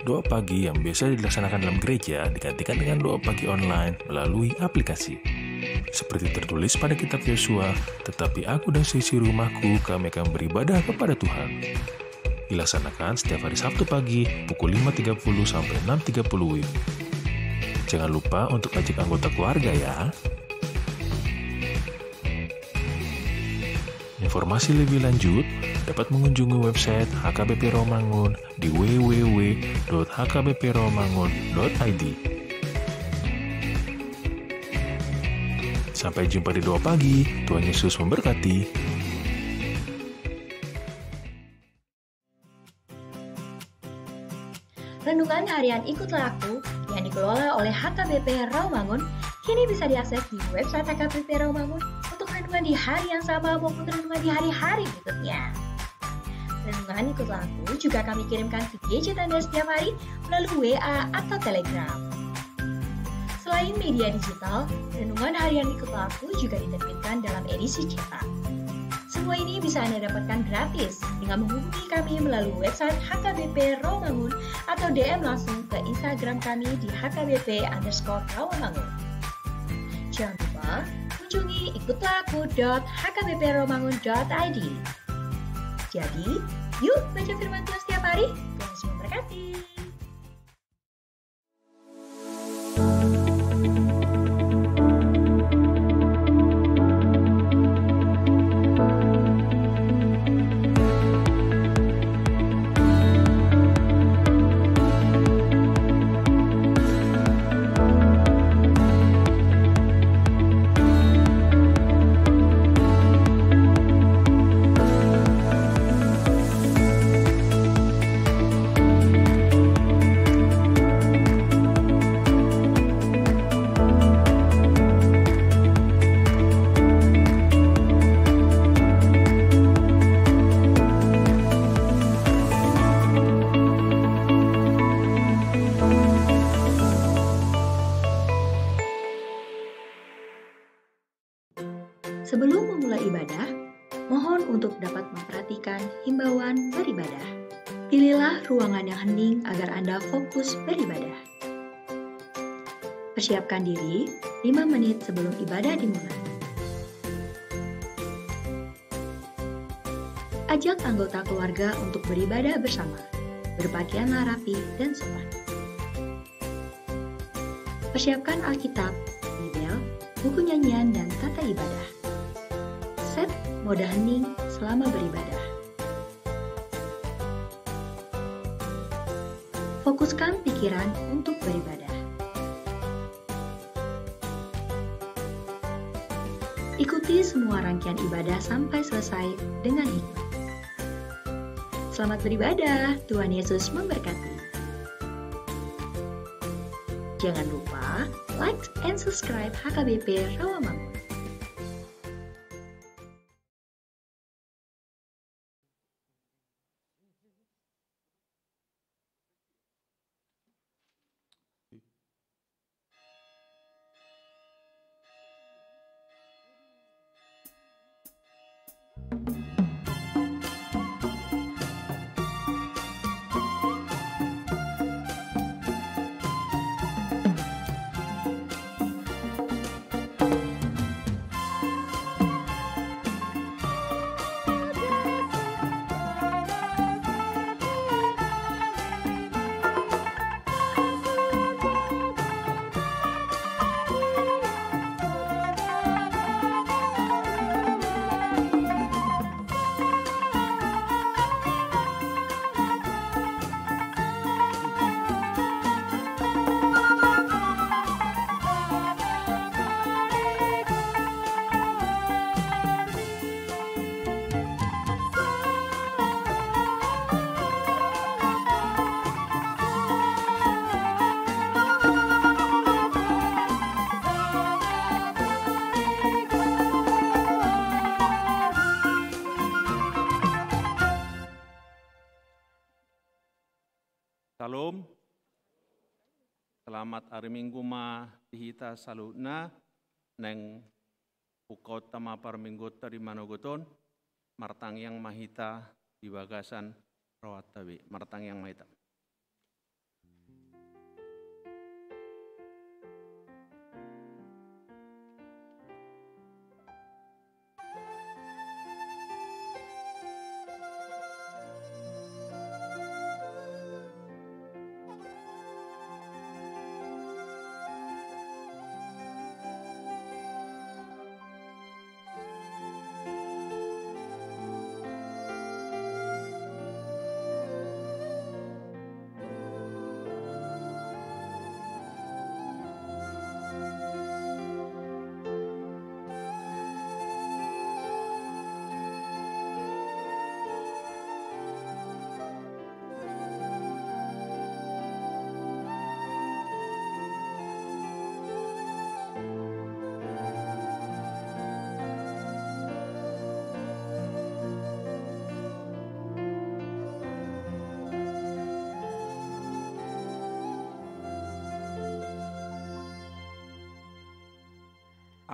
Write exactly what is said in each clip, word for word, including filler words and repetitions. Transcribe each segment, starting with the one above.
Doa pagi yang biasa dilaksanakan dalam gereja digantikan dengan doa pagi online melalui aplikasi. Seperti tertulis pada kitab Yosua, "Tetapi aku dan seisi rumahku, kami akan beribadah kepada Tuhan." Dilaksanakan setiap hari Sabtu pagi pukul lima tiga puluh sampai enam tiga puluh W I B. Jangan lupa untuk ajak anggota keluarga ya. Informasi lebih lanjut dapat mengunjungi website H K B P Rawamangun di w w w dot h k b p rawamangun dot i d. Sampai jumpa di doa pagi. Tuhan Yesus memberkati. Renungan Harian Ikutlah Aku yang dikelola oleh H K B P Rawamangun kini bisa diakses di website H K B P Rawamangun untuk renungan di hari yang sama maupun renungan di hari-hari berikutnya. Renungan Ikutlah Aku juga kami kirimkan via G C T N D setiap hari melalui W A atau Telegram. Selain media digital, Renungan Harian Ikutlah Aku juga diterbitkan dalam edisi cetak. Semua ini bisa Anda dapatkan gratis dengan menghubungi kami melalui website H K B P Rawamangun atau D M langsung ke Instagram kami di H K B P underscore Rawamangun. Jangan lupa kunjungi ikutlah aku dot h k b p rawamangun dot i d. Jadi, yuk baca firman Tuhan setiap hari. Tuhan Yesus memberkati. Sebelum memulai ibadah, mohon untuk dapat memperhatikan himbauan beribadah. Pilihlah ruangan yang hening agar Anda fokus beribadah. Persiapkan diri lima menit sebelum ibadah dimulai. Ajak anggota keluarga untuk beribadah bersama. Berpakaianlah rapi dan sopan. Persiapkan Alkitab, Bibel, buku nyanyian, dan tata ibadah. Set mode hening selama beribadah. Fokuskan pikiran untuk beribadah. Ikuti semua rangkaian ibadah sampai selesai dengan hikmat. Selamat beribadah, Tuhan Yesus memberkati. Jangan lupa like and subscribe H K B P Rawamangun. Syalom. Selamat ari Minggu ma di hita saluhutna. Naeng bukaonta ma parmingguonta di manogot on. Martangiang ma hita di bagasan rohanta be. Martangiang ma hita.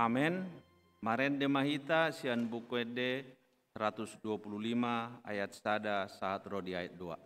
Amen. Marende ma hita sian Buku Ende seratus dua puluh lima ayat sada sahat ro di ayat dua.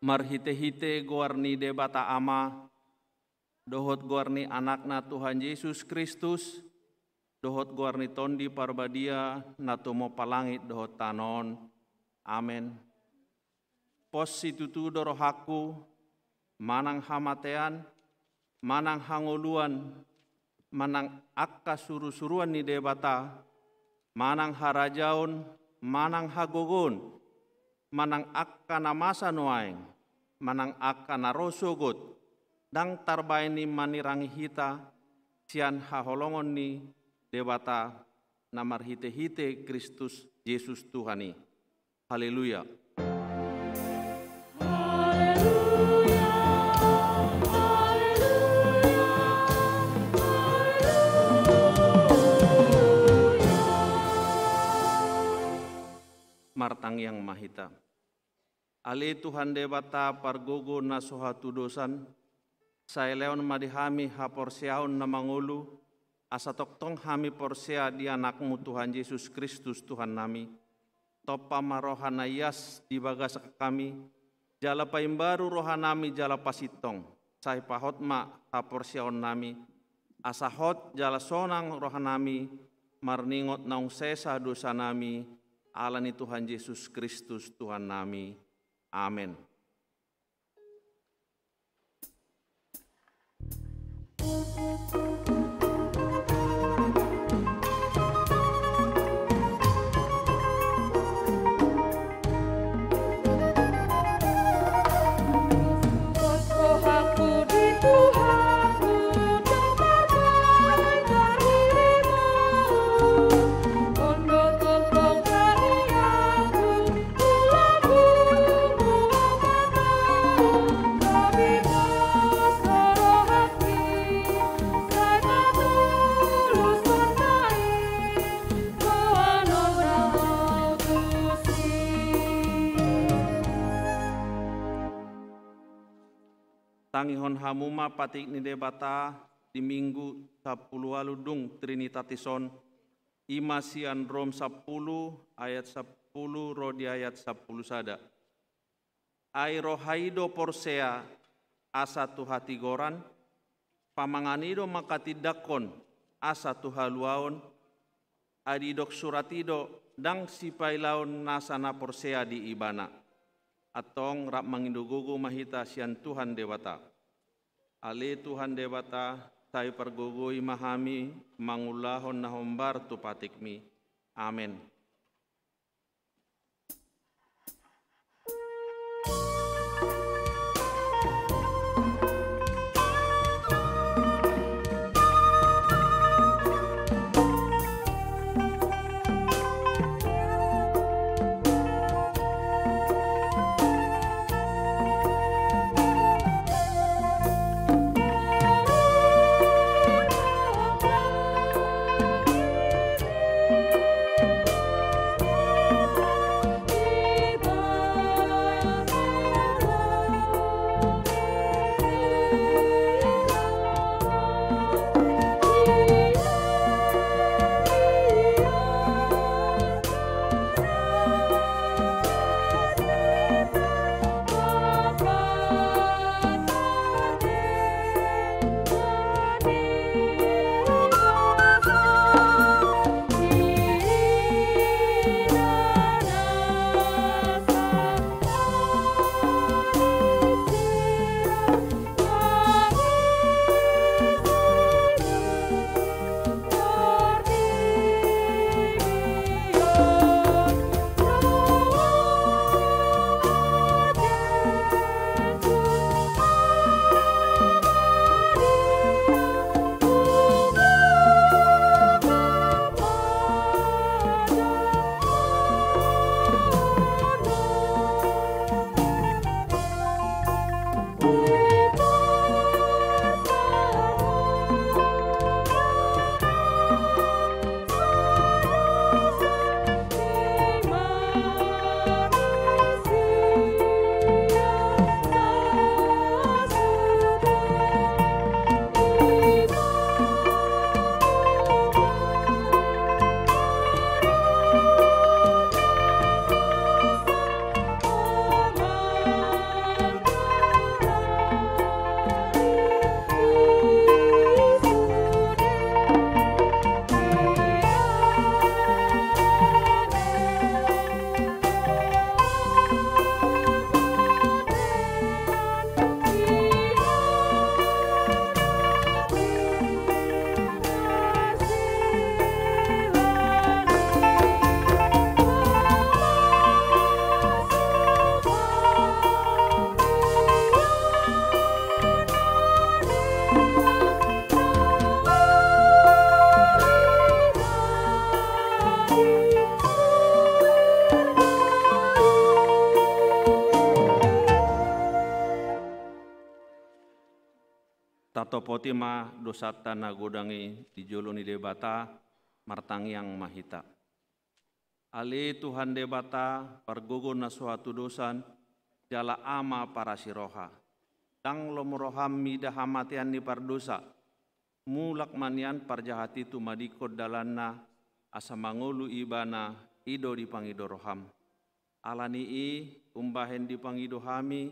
Marhitehite goar ni Debata Ama, dohot goar ni Anakna Tuhan Jesus Kristus, dohot goar ni Tondi Parbadia na tumompa langit dohot tano on. Amen. Pos situtu do rohangku, manang hamatean, manang hangoluan, manang angka surusuruan ni Debata, manang harajaon, manang hagogoon, manang angka na masa nuaeng, manang angka na ro sogot, ndang tarbaen i manirangi hita sian haholongon ni Debata na marhitehite Kristus Jesus Tuhan i. Haleluya. Haleluya. Haleluya. Martangiang ma hita. Ale Tuhan Debata pargogo na so hatudosan, sai lehon ma di hami haporseaon na mangolu, asa tongtong hami porsea di Anakmu Tuhan Jesus Kristus Tuhannami. Tompa ma roha na ias di bagasan hami, jala paimbaru rohanami jala pasintong, sai pahot ma haporseaonnami, asa hot jala sonang rohanami marningot naung sesa dosanami, ala ni Tuhan Jesus Kristus Tuhannami. Amen. Tangihon hamu ma patik ni Debata di Minggu sampulu ualu dung Trinitatis on, i ma sian Rom sampulu ayat sampulu ro di ayat sampulu sada. Ai roha i do porsea asa tu hatigoran, pamangan i do mangkatindangkon asa tu haluaon, ai didok surat i do ndang sipailaon nasa na porsea di ibana. Antong rap mangido gogo ma hita sian Tuhan Debata. Ale Tuhan Debata, sai pargogoi ma hami mangulahon na hombar tu patikmi. Amen. Poti ma dosanta na godang i di jolo ni Debata, martangiang ma hita. Ale Tuhan Debata, pargogo na so hatudosan, jala Ama parasi roha. Ndang lomo roham mida hamatean ni pardosa. Mulak ma nian parjahat i tumadingkon dalanna, asa mangolu ibana, i do dipangido roham. Ala ni i, umbahen dipangido hami,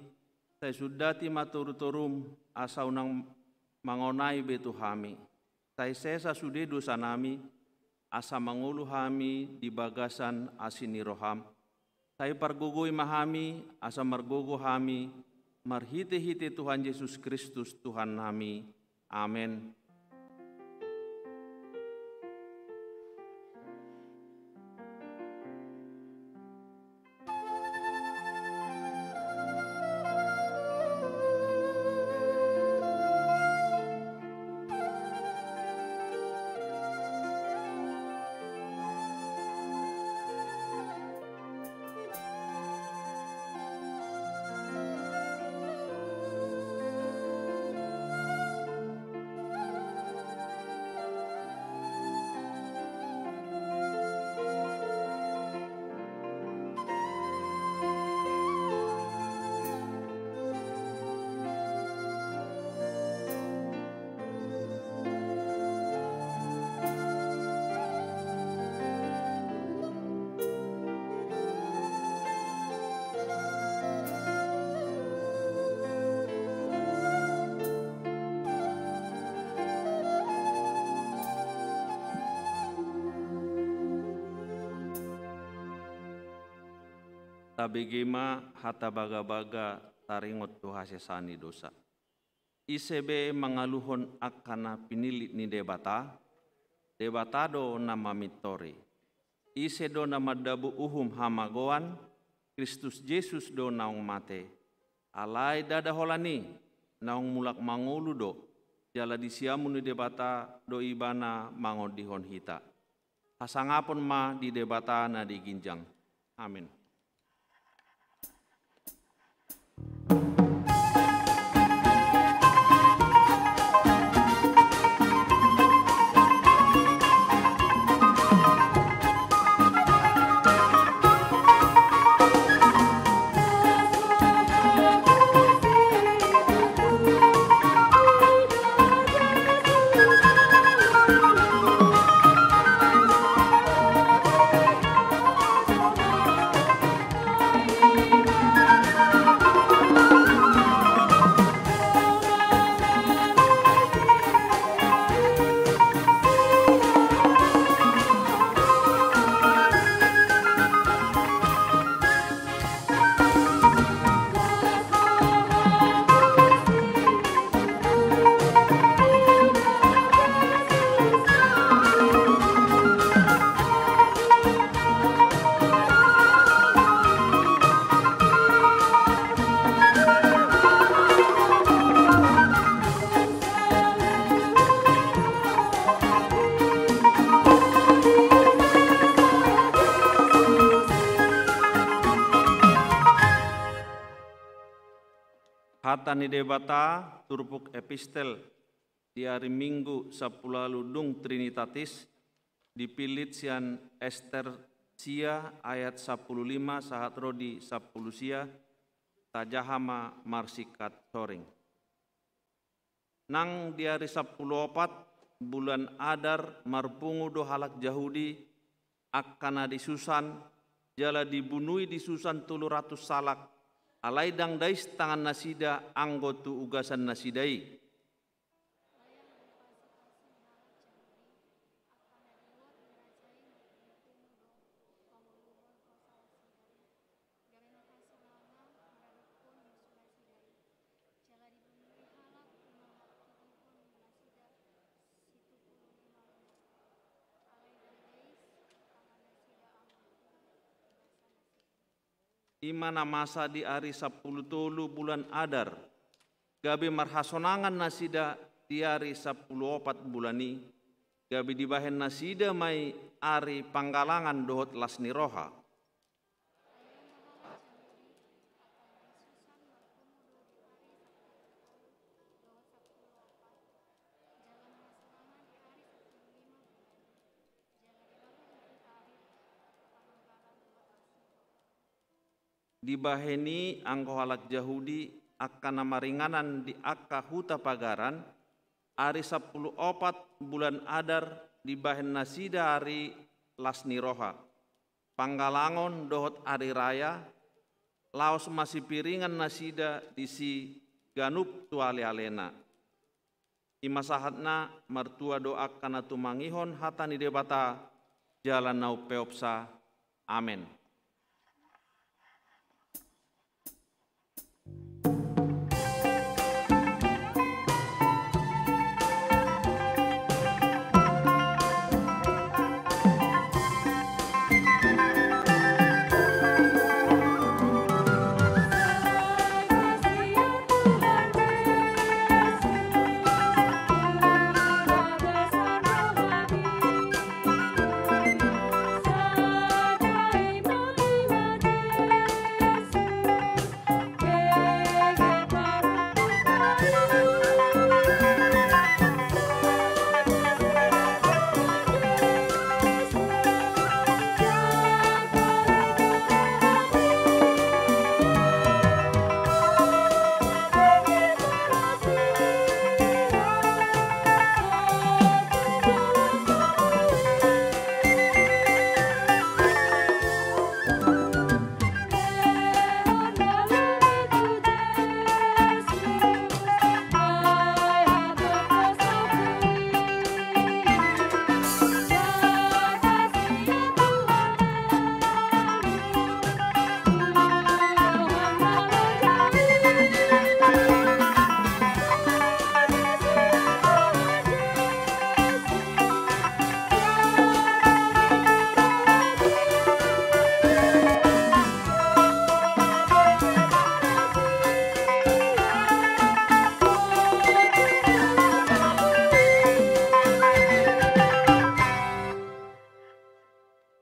sai sundati ma torutorum, asa unang mangonai be tu hami. Sai sesa sude dosanami, asa mangolu hami di bagasan asi ni roham. Sai pargogoi ma hami, asa margogo hami, marhitehite Tuhan Jesus Kristus Tuhannami. Amen. Tabege ma hata bagabaga taringot tu hasesaan ni dosa. Ise be mangaluhon angka na pinillit ni Debata, Debata do na mamintori. Ise do na mandabu uhum hamagoan, Kristus Jesus do naung mate. Alai ndada holan i, naung mulak mangolu do, jala di siamun ni Debata do ibana mangondihon hita. Hasangapon ma di Debata na di ginjang. Amin. Hata ni Debata, turpuk epistel di ari Minggu sampulu ualu dung Trinitatis, dipillit sian Ester sia ayat sampulu lima sahat ro di sampulu sia, tajaha ma marsingkat soring. Nang di ari sampulu opat, bulan Adar, marpungu do halak Jahudi, angka na di Susan, jala dibunui di Susan tolu ratus halak, alai ndang dais tangan nasida anggo tu ugasan nasida i. I ma na masa di ari sampulu tolu bulan Adar, gabe marhasonangan nasida di ari sampulu opat bulan i, gabe dibahen nasida ma i ari panggalangan dohot las ni roha. Dibahen i anggo halak Jahudi angka na maringanan di angka huta pagaran, ari sampulu opat bulan Adar dibahen nasida ari las ni roha, panggalangon dohot ari raya, laos masipiringan nasida disi ganup tu alealena. I ma sahatna. Martua do angka na tumangihon hata ni Debata jala na umpeopsa. Amen.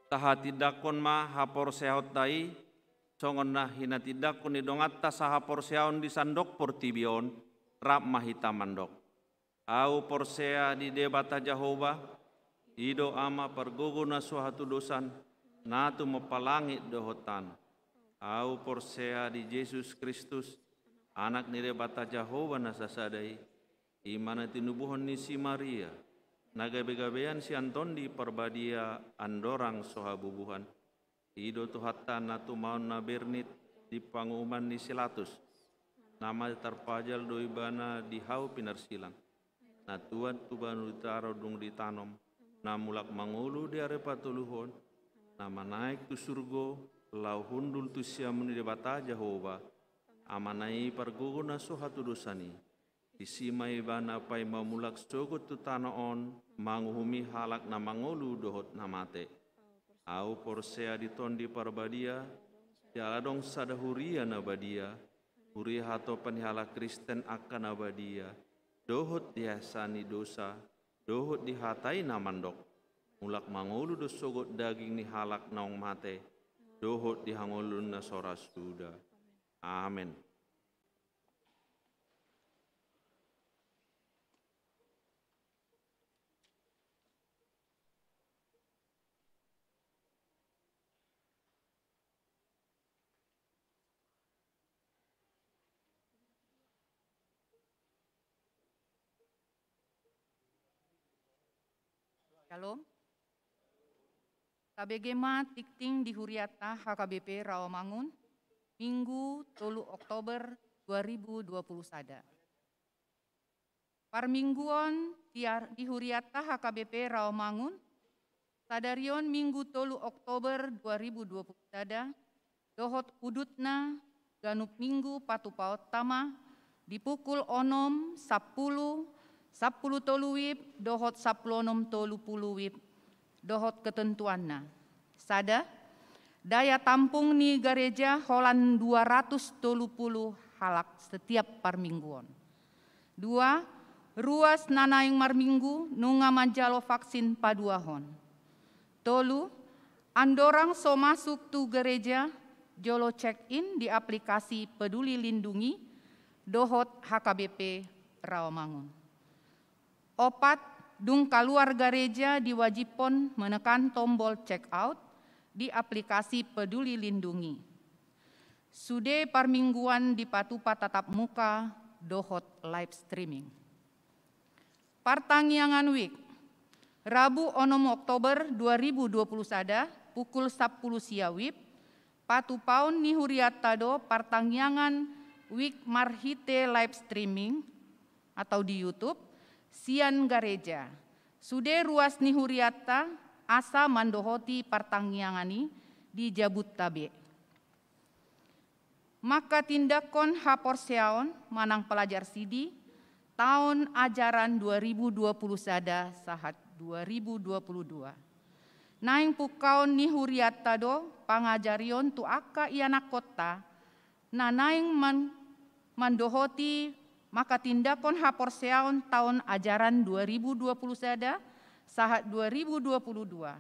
Tahatindangkon ma haporseaonta i, songon na hinatindangkon ni donganta sahaporseaon di sandok portibi on. Rap ma hita mandok. Ahu porsea di Debata Jahowa, i do Ama pargogo na so hatudosan, na tumompa langit dohot tano. Ahu porsea di Jesus Kristus, Anak ni Debata Jahowa na sasada i, i ma na tinubuhon ni si Maria, na gabegabean sian Tondi Parbadia andorang so habubuhan. I do Tuhanta na tumaon na bernit di panguhuman ni si Latus, na mate tarpajal do Ibana di hau pinarsilang, na tuat tu banua taro dung ditanom, na mulak mangolu di ari patoluhon, na manaek tu surgo, laho hundul tu siamun ni Debata Jahowa, Amana i pargogo na so hatudosan i. Disi ma Ibana paima mulak sogot tu tano on manguhumi halak na mangolu dohot na mate. Ahu porsea di Tondi Parbadia, jala adong sada huria na badia, huria hatopan ni halak Kristen angka na badia, dohot di hasesaan ni dosa, dohot di hata i na mandok, mulak mangolu do sogot daging ni halak naung mate, dohot di hangoluan na so ra suda. Amen. Shalom. Tabege ma tingting di huriata H K B P Rawamangun, Minggu tolu Oktober dua ribu dua puluh sada. Parmingguon di ar-, di huriata H K B P Rawamangun, sadarion Minggu tolu Oktober dua ribu dua puluh sada, dohot udutna ganup Minggu patupaonta ma di pukul onom, sampulu, sampulu tolu WIB, dohot sampulu onom tolu pulu WIB, dohot ketentuanna. Sada, daya tampung ni gareja holan dua ratus tolu pulu halak setiap parmingguon. Dua, ruas na naeng marminggu nunga manjalo vaksin paduahon. Tolu, andorang so masuk tu gareja, jolo check in di aplikasi Peduli Lindungi dohot H K B P Rawamangun. Opat, dung kaluar gareja diwajibhon menekan tombol check out di aplikasi Peduli Lindungi. Sude parmingguan dipatupa tatap muka dohot live streaming. Partangiangan WIC, Rabu onom Oktober dua ribu dua puluh sada, pukul sampulu sia WIB, patupaon ni hurianta do partangiangan WIC marhite live streaming atau di YouTube sian gareja. Sude ruas ni hurianta asa mandohoti partangiangan i di jabunta be. Manghatindanghon haporseaon manang pelajar sidi taon ajaran dua ribu dua puluh sada sahat dua ribu dua puluh dua. Naeng pungkaon ni hurianta do pangajarion tu angka ianakkonta na naeng man-, mandohoti manghatindanghon haporseaon taon ajaran dua ribu dua puluh sada sahat dua ribu dua puluh dua.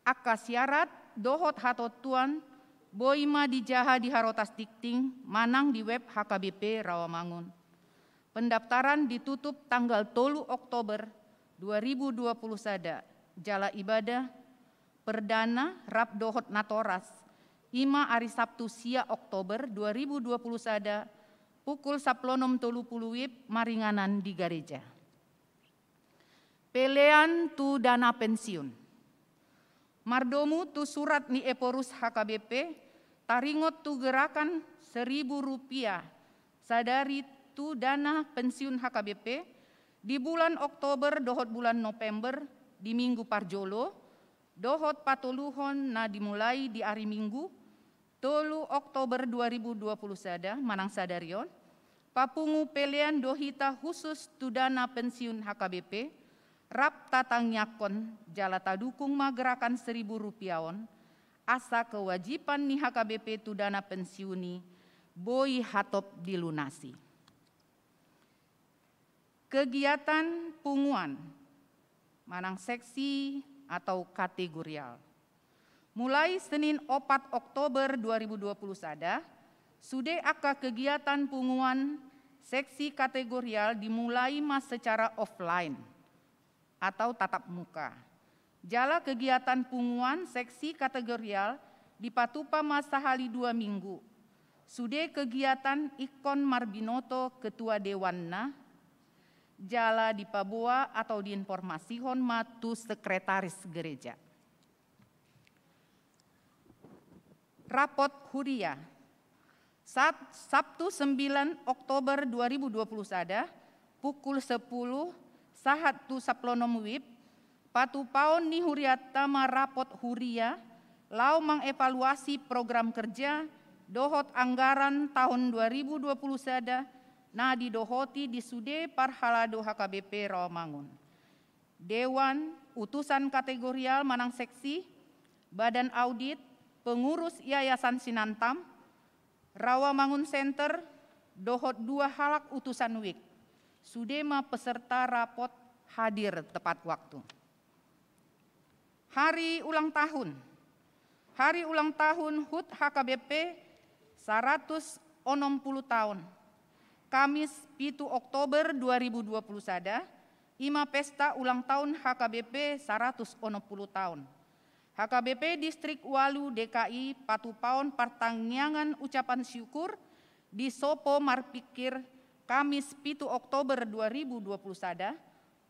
Angka syarat dohot hatontuan boi ma dijaha di harotas tingting manang di web H K B P Rawamangun. Pendaftaran ditutup tanggal tolu Oktober dua ribu dua puluh sada, jala ibadah perdana rap dohot natoras, i ma ari Sabtu sia Oktober dua ribu dua puluh sada, pukul sampulu onom tolu puluh WIB maringanan di gareja. Pelean tu dana pensiun. Mardomu tu surat ni Ephorus H K B P, taringot tu gerakan seribu rupiah sadari tu dana pensiun H K B P di bulan Oktober dohot bulan November di minggu parjolo, dohot patoluhon na dimulai di ari Minggu, tolu Oktober dua ribu dua puluh sada manang sadari on, papungu pelean do hita khusus tu dana pensiun H K B P, rap tatangiangkon jala tadukung ma gerakan seribu rupiah on, asa kewajiban ni H K B P tu dana pensiun i boi hatop dilunasi. Kegiatan punguan manang seksi atau kategorial. Mulai Senin opat Oktober dua ribu dua puluh sada, sude angka kegiatan punguan seksi kategorial dimulai ma secara offline atau tatap muka. Jala kegiatan punguan seksi kategorial dipatupa ma sahali dua minggu. Sude kegiatan ingkon marbinoto ketua dewanna, jala dipaboa atau diinformasihon ma tu sekretaris gereja. Rapot huria. Sat-, Sabtu sembilan Oktober dua ribu dua puluh sada, pukul sepuluh, sahat tu sampulu onom WIB, patupaon ni hurianta ma rapot huria, laho mangevaluasi program kerja dohot anggaran tahun dua ribu dua puluh sada na didohoti di sude parhalado H K B P Rawamangun. Dewan, utusan kategorial manang seksi, badan audit, pengurus Yayasan Sinantam, Rawamangun Center, dohot dua halak utusan WIC. Sude ma peserta rapot hadir tepat waktu. Hari ulang tahun. Hari ulang tahun HUT H K B P saratus onom pulu taon. Kamis pitu Oktober dua ribu dua pulu sada, i ma pesta ulang tahun H K B P saratus onom pulu taon. H K B P Distrik Walu D K I patupaon partangiangan ucapan syukur di Sopo Marpingkir, Kamis pitu Oktober dua ribu dua pulu sada,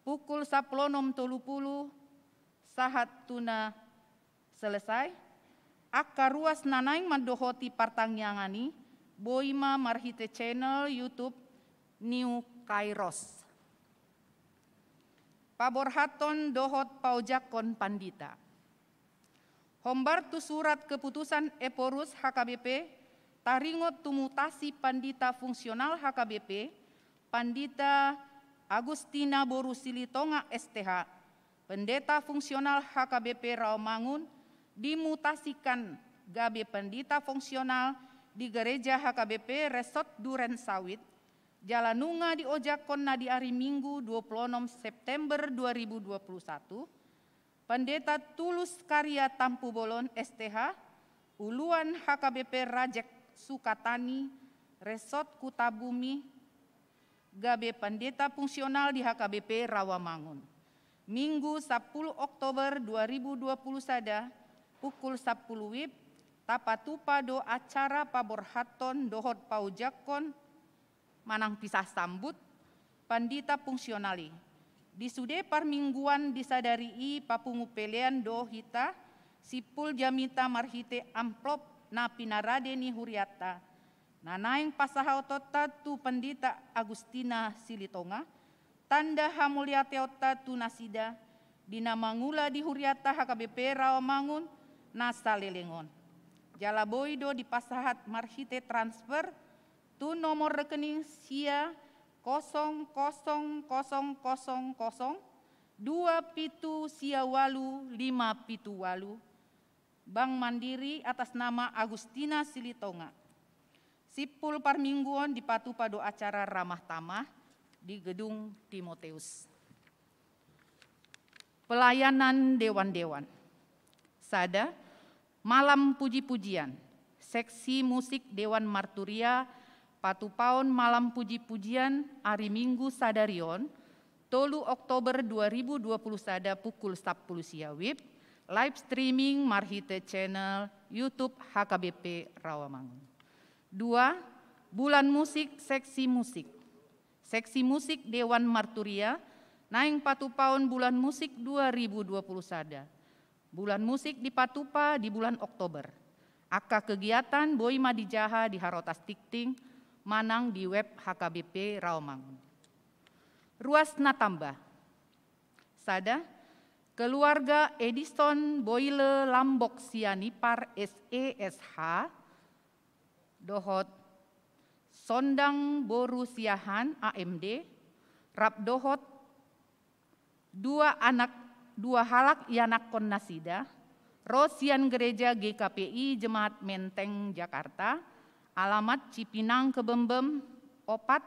pukul sampulu onom tolu pulu sahat tu na selesai. Angka ruas na naeng mandohoti partangiangan i boi ma marhite channel YouTube New Kairos. Paborhathon dohot paojakhon pandita. Hombar tu surat keputusan Ephorus H K B P taringot tu mutasi pandita fungsional H K B P, Pandita Agustina boru Silitonga S T H, Pendeta Fungsional H K B P Rawamangun, dimutasikan gabe Pendeta Fungsional di Gereja H K B P Resort Duren Sawit, jala nunga diojakhon na di ari Minggu dua pulu onom September dua ribu dua pulu satu, Pandita Tulus Karya Tampubolon S T H, Uluan H K B P Rajek Sukatani, Resort Kutabumi, gabe Pandita Fungsional di H K B P Rawamangun. Minggu sampulu Oktober dua ribu dua pulu sada, pukul sampulu WIB, tapatupa do acara paborhathon dohot paojakhon manang pisah sambut pandita fungsional i. Di sude parmingguan di sadari i papungu pelean do hita simpul jamita marhite amplop na pinarade ni hurianta, na naeng pasahatonta tu Pandita Agustina Silitonga, tanda hamauliateonta tu nasida, di na mangula di hurianta H K B P Rawamangun na saleleng on. Jala boi do dipasahat marhite transfer tu nomor rekening sia kosong kosong kosong kosong kosong dua pitu sia ualu lima pitu ualu, Bank Mandiri atas nama Agustina Silitonga. Simpul parmingguon dipatupa do acara ramah tamah di Gedung Timoteus. Pelayanan dewan-dewan. Sada, malam puji-pujian. Seksi musik Dewan Marturia patupaon malam puji-pujian ari Minggu sadari on, tolu Oktober dua ribu dua puluh sada pukul sampulu sia WIB, live streaming marhite channel YouTube H K B P Rawamangun. Dua, bulan musik seksi musik. Seksi musik Dewan Marturia naeng patupaon bulan musik dua ribu dua puluh sada. Bulan musik dipatupa di bulan Oktober. Angka kegiatan boi ma dijaha di Harotas Tingting manang di web H K B P Rawamangun. Ruas na tamba. Sada, keluarga Edison Boyle Lambok Sianipar S E S H, dohot Sondang Boru Siahaan A M D, rap dohot dua anak, dua halak ianakhon nasida, ro sian gereja G K P I Jemaat Menteng Jakarta, alamat Cipinang Kebembem opat,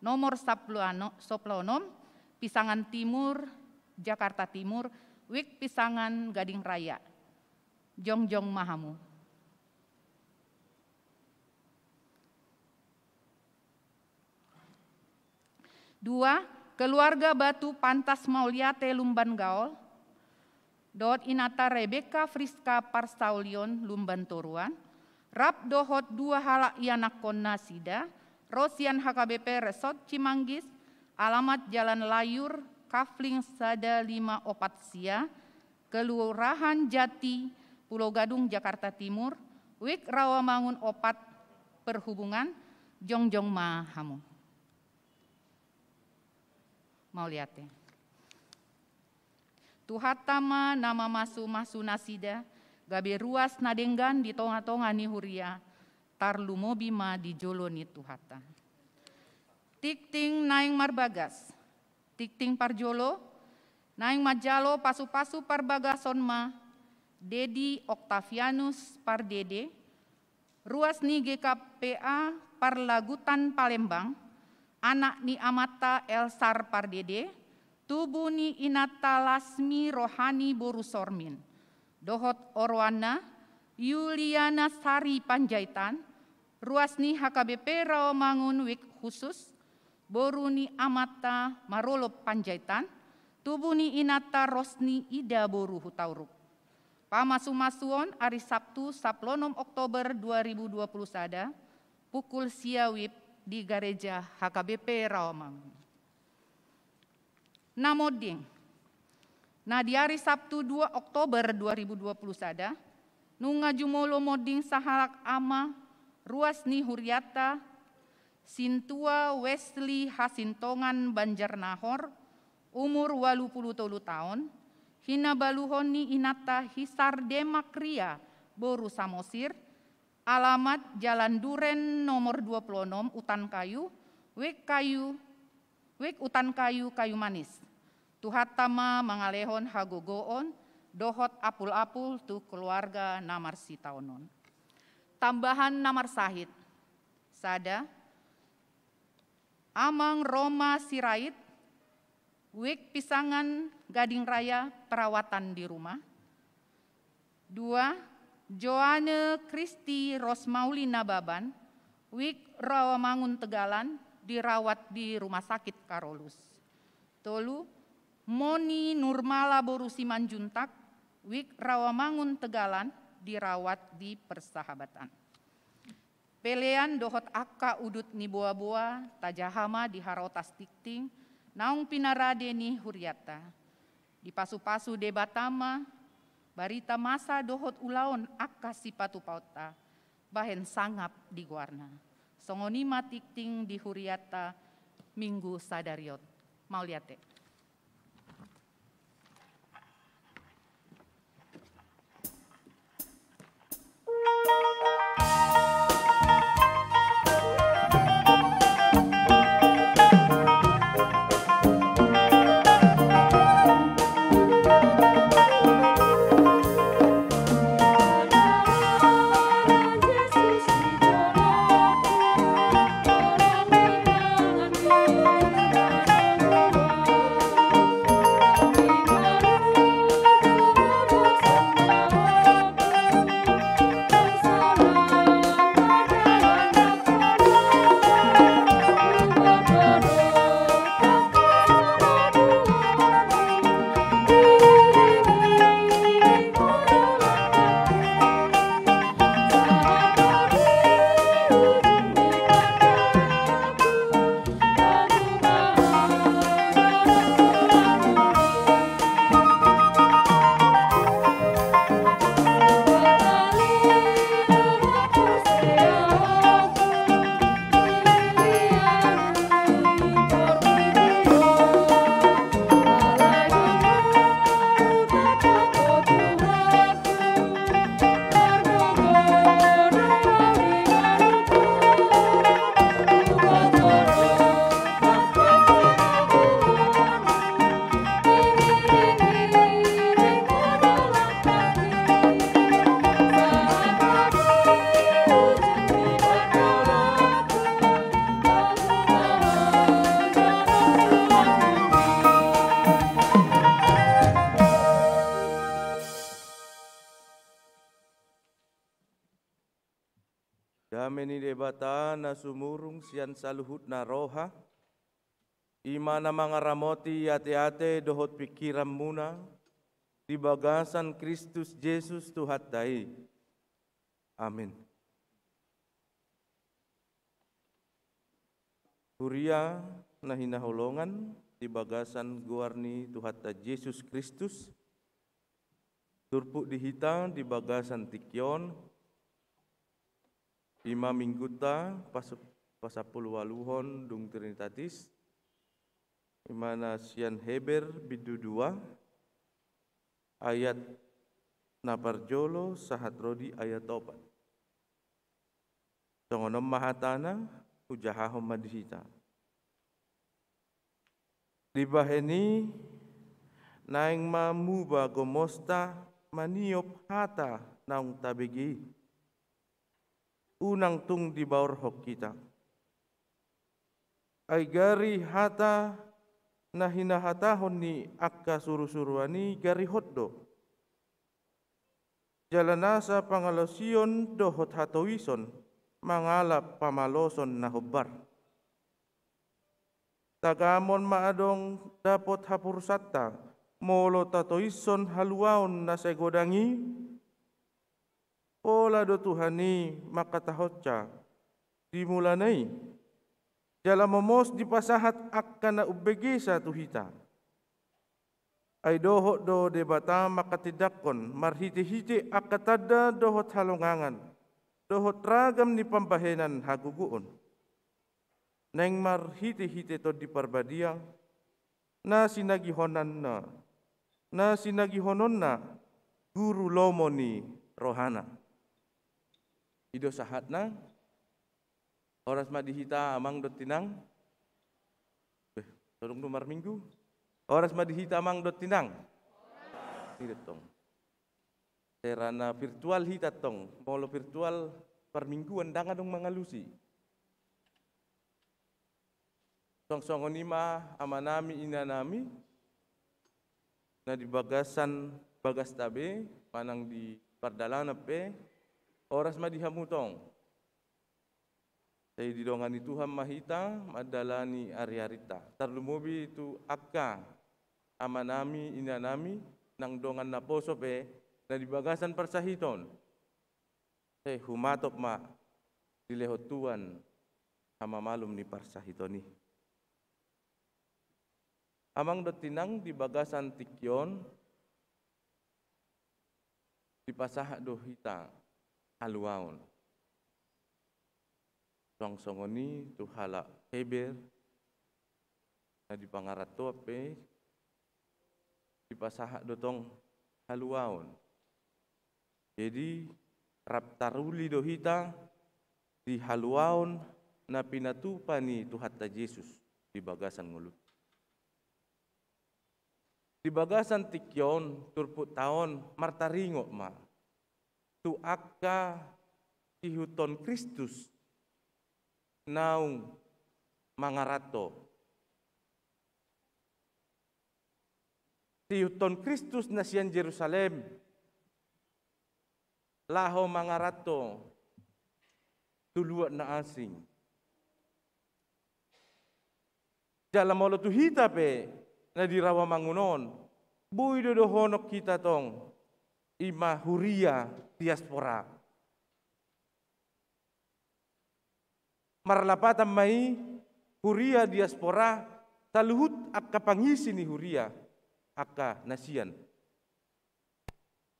nomor sampulu ano-, sampulu onom, Pisangan Timur, Jakarta Timur, WIB Pisangan Gading Raya. Jongjong ma hamu. Dua, keluarga Batu Pantas Mauliate Lumban Gaol, dohot inanta Rebeka Friska Parsaulion Lumban Toruan, rap dohot dua halak ianakhon nasida, ro sian H K B P Resort Cimanggis, alamat Jalan Layur, Kafling sada lima opat sia, Kelurahan Jati, Pulo Gadung, Jakarta Timur, WIB Rawamangun opat, Perhubungan, jongjong ma hamu. Mauliate. Tuhanta ma na mamasu-masu nasida, gabe ruas na denggan di tonga-tonga ni huria, tarlumobi ma di jolo ni Tuhanta. Tingting naeng marbagas. Tingting parjolo, naeng manjalo pasu-pasu parbagason ma Dedi Octavianus Pardede, ruas ni G K P A Parlagutan Palembang, anak ni amanta Elsar Pardede, tubu ni inanta Lasmi Rohani boru Sormin, dohot oroanna Yuliana Sari Panjaitan, ruas ni H K B P Rawamangun WIB khusus, boru ni amanta Marolop Panjaitan, tubu ni inanta Rosni Ida boru Hutauruk. Pamasu-masuon ari Sabtu sampulu onom Oktober dua ribu dua puluh sada, pukul sia WIB di gareja H K B P Rawamangun. Na monding. Na di ari Sabtu dua Oktober dua ribu dua puluh sada, nunga jumolo monding sahalak ama ruas ni hurianta, Sintua Wesley Hasintongan Banjarnahor, umur ualu pulu tolu taon, hinabaluhon ni inanta Hisar Demak Ria boru Samosir, alamat Jalan Duren nomor dua pulu onom Utan Kayu, WIB Kayu, WIB Utan Kayu, Kayu Manis. Tuhanta ma mangalehon hagogoon dohot apul-apul tu keluarga na marsitaonon. Tambahan na marsahit. Sada, Amang Roma Sirait, WIB Pisangan Gading Raya, perawatan di rumah. Dua, Joane Kristi Rosmauli Nababan, WIB Rawamangun Tegalan, dirawat di Rumah Sakit Karolus. Tolu, Moni Nurmala boru Simanjuntak, WIB Rawamangun Tegalan, dirawat di persahabatan. Pelean dohot angka udut ni boaboa tajaha ma di harotas tingting naung pinarade ni hurianta. Dipasupasu Debata ma barita masa dohot ulaon angka sipatupaonta bahen sangap di goarna. Songon i ma tingting di hurianta Minggu sadari on. Mauliate. Dame ni Debata na sumurung sian saluhutna roha, i ma na mangaramoti ateate dohot pingkiranmuna di bagasan Kristus Jesus Tuhanta i. Amin. Huria na hinaholongan di bagasan goar ni Tuhanta Jesus Kristus, turpuk di hita di bagasan tingki on, i ma minggunta pas-, pasampuluualuhon dung Trinitatis, i ma na sian Heber bindu dua, ayat na parjolo sahat ro di ayat opat. Songon on ma hatana, hujahahon ma di hita. Dibahen i naeng ma muba gomosta maniop hata naung tabege i. Unang tung dibaorhon hita. Ai gari hata na hinahatahon ni angka surusuruan i gari hot do. Jala nasa pangalaosion dohot hatoison mangalap pamaloson na hombar. Tagamon ma adong dapot haporusanta, molo tatoishon haluaon na sai godang i, pola do Tuhan i mangkatahonsa di mulana i, jala momos dipasahat angka na umbegesa tu hita. Ai dohot do Debata mangkatindangkon marhitehite angka tanda dohot halongangan, dohot ragam ni pambahenan hagogoon. Naeng marhitehite Tondi Parbadia, na sinagihononna, na sinagihononna guru lomo ni rohana. I do sahatna. Horas ma di hita amang dohot inang. Beh, so dung do marminggu. Horas ma di hita amang dohot inang. I do tong. Secara virtual hita tong. Molo virtual parmingguan ndang adong mangalusi. Song songon i ma amanami inanami na di bagasan bagasta be manang di pardalanan pe, horas ma di hamu tong. Sai didongani Tuhan ma hita mandalani ariarinta. Tarlumobi tu angka amanami inanami nang dongan naposo pe na di bagasan parsahiton. Sai humatop ma dilehon Tuhan hamamalum ni parsahiton i. Amang dohot inang, di bagasan tingki on dipasahat do hita haluaon. Suang songon i tu halak Heber, na di pangarantoan pe dipasahat do tong haluaon. Jadi, rap taruli do hita di haluaon na pinatupa ni Tuhanta Jesus di bagasan ngolunta. Di bagasan tingki on, turpukta on, martaringot ma tu angka siihuthon Kristus naung mangaranto. Siihuthon Kristus na sian Jerusalem laho mangaranto tu luat na asing. Jala molo tu hita pe na di Rawamangun on, boi do dohonon hita tong, i ma huria diaspora. Marlapatan ma i huria diaspora, saluhut angka pangisi ni huria, angka na sian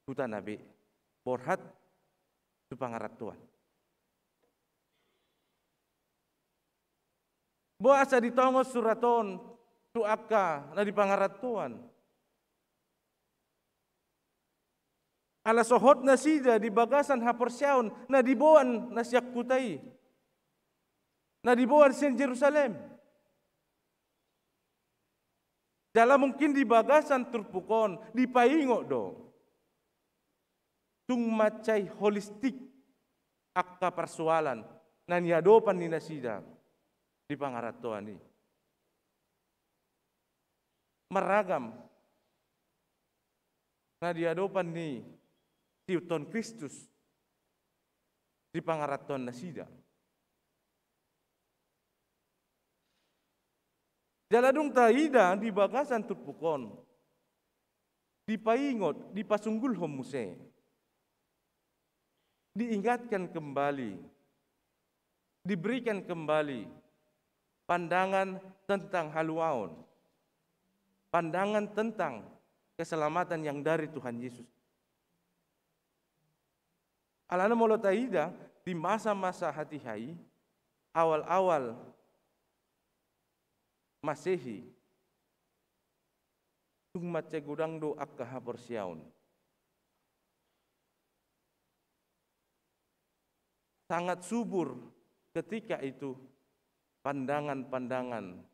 huta na be borhat tu pangarantoan. Boasa ditongon surat on tu angka na di pangarantoan? Ala so hot nasida di bagasan haporseaon na diboan na sian huta i, na diboan sian Jerusalem. Jala mungkin di bagasan turpuk on dipaingot do, tung mansai holistik angka parsoalan na niadopan ni nasida di pangarantoan i. Maragam na diadopan ni siihuthon Kristus di pangarantoan nasida. Jala dung taida di bagasan turpuk on, dipaingot, dipasunggulhon muse, diingatkan kembali, diberikan kembali pandangan tentang haluaon, pandangan tentang keselamatan yang dari Tuhan Yesus. Alana molo taida di masa-masa hatiha i, awal-awal Masehi, tung mansai godang do angka haporseaon. Sangat subur ketika itu pandangan-pandangan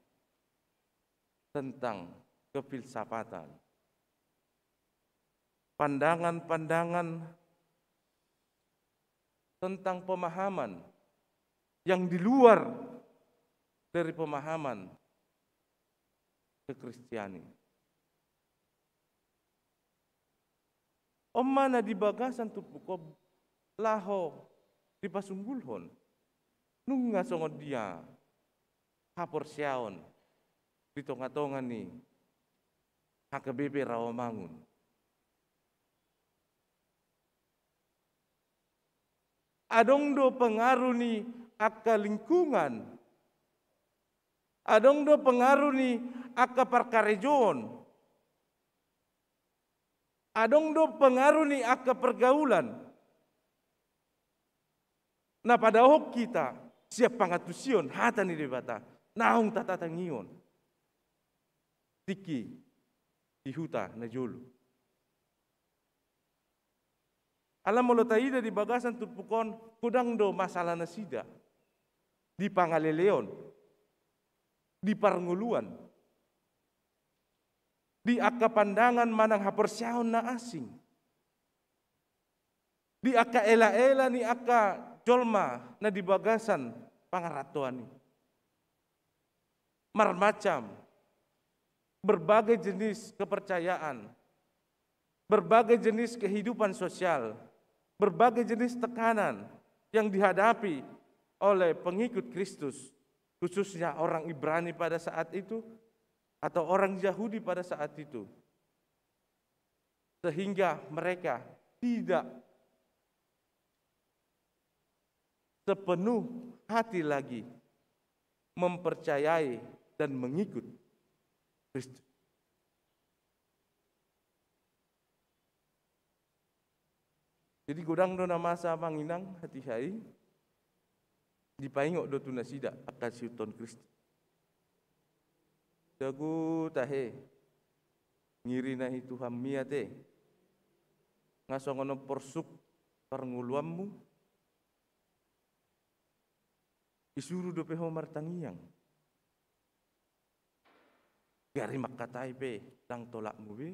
tentang kefilsafatan, pandangan-pandangan tentang pemahaman yang di luar dari pemahaman kekristianan. On ma na di bagasan turpuk on laho dipasunggulhon, nunga songon dia haporseaon di tonga-tonga ni H K B P Rawamangun. Adong do pengaruh ni angka lingkungan, adong do pengaruh ni angka parkarejoon, adong do pengaruh ni angka pergaulan na padaohon hita sian pangantusion hata ni Debata naung tatatangihon tingki di huta na jolo. Ala molo taida di bagasan turpuk on, godang do masalah nasida di pangaleleon, di parngoluan, di angka pandangan manang haporseaon na asing, di angka ela-ela ni angka jolma na di bagasan pangarantoan i. Marmacam, berbagai jenis kepercayaan, berbagai jenis kehidupan sosial, berbagai jenis tekanan yang dihadapi oleh pengikut Kristus, khususnya orang Ibrani pada saat itu atau orang Yahudi pada saat itu. Sehingga mereka tidak sepenuh hati lagi mempercayai dan mengikut Kristus. Jadi godang do na masa amang inang hatiha i, dipaingot do tu nasida angka sihuthon Kristus. Jago tahe, ngirina i Tuhan miat e, nga songon on porsuk parngoluanmu, disuru dope ho martangiang. Gari mangkatai pe ndang tolapmu be.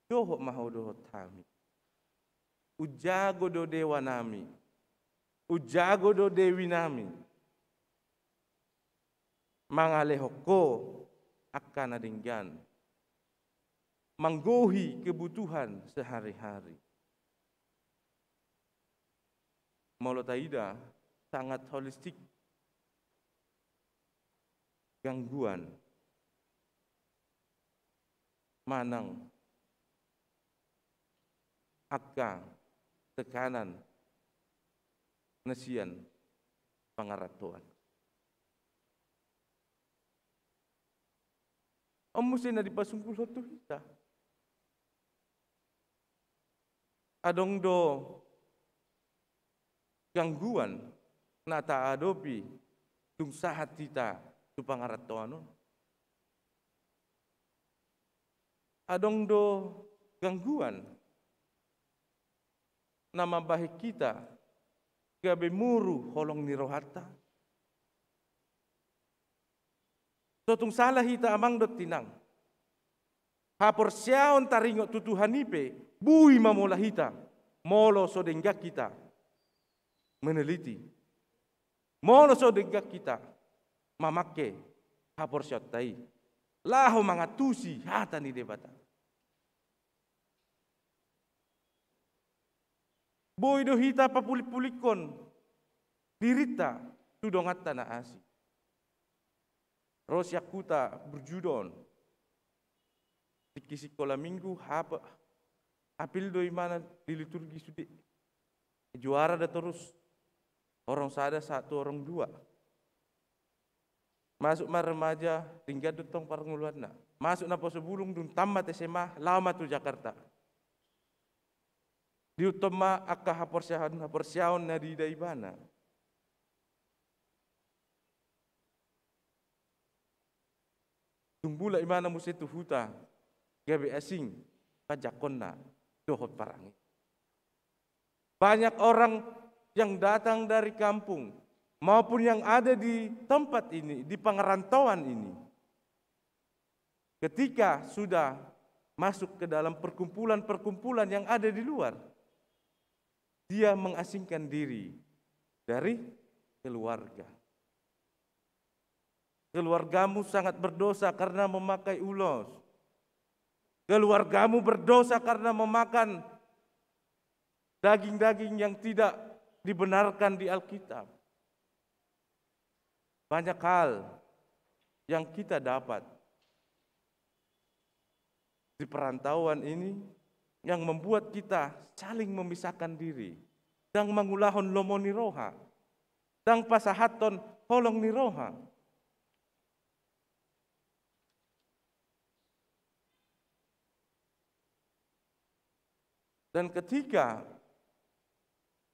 Dohot ma ho dohot hami. Umjago do dewa nami. Umjago do dewi nami. Mangalehon ho angka na denggan. Manggohi kebutuhan sehari-hari. Molo taida sangat holistik gangguan manang angka tekanan na sian pangarantoan. On muse na dipasungkul ho tu hita. Adong do gangguan na taadopi dung sahat hita tu pangarantoan on. Adong do gangguan na mambahen hita gabe muru holong ni rohanta. So tung sala hita amang dohot inang. Haporseaon taringot tu Tuhan i pe boi mamola hita molo so denggan hita meneliti, molo so denggan hita mamangke haporseaonta i laho mangantusi hata ni Debata. Boi do hita papulik-pulikkon dirinta tu donganta na asing. Ro sian huta burju do on. Tingki sikola minggu, hap-, hapil do imana di liturgi sude. Juara da torus. Horong sada sahat tu horong dua. Masuk ma remaja, denggan do tong parngoluanna. Masuk naposo bulung dung tamat S M A, laho ma tu Jakarta. Diihuthon ma angka haporseaon, haporseaon na diida ibana. Dung mulak imana muse tu huta, gabe asing panjangkonna dohot parange. Banyak orang yang datang dari kampung maupun yang ada di tempat ini, di pangarantoan ini, ketika sudah masuk ke dalam perkumpulan-perkumpulan yang ada di luar, dia mengasingkan diri dari keluarga. Keluargamu sangat berdosa karena memakai ulos. Keluargamu berdosa karena memakan daging-daging yang tidak dibenarkan di Alkitab. Banyak hal yang kita dapat di perantauan ini yang membuat kita saling memisahkan diri, ndang mangulahon lomo ni roha, ndang pasahathon holong ni roha. Dan ketika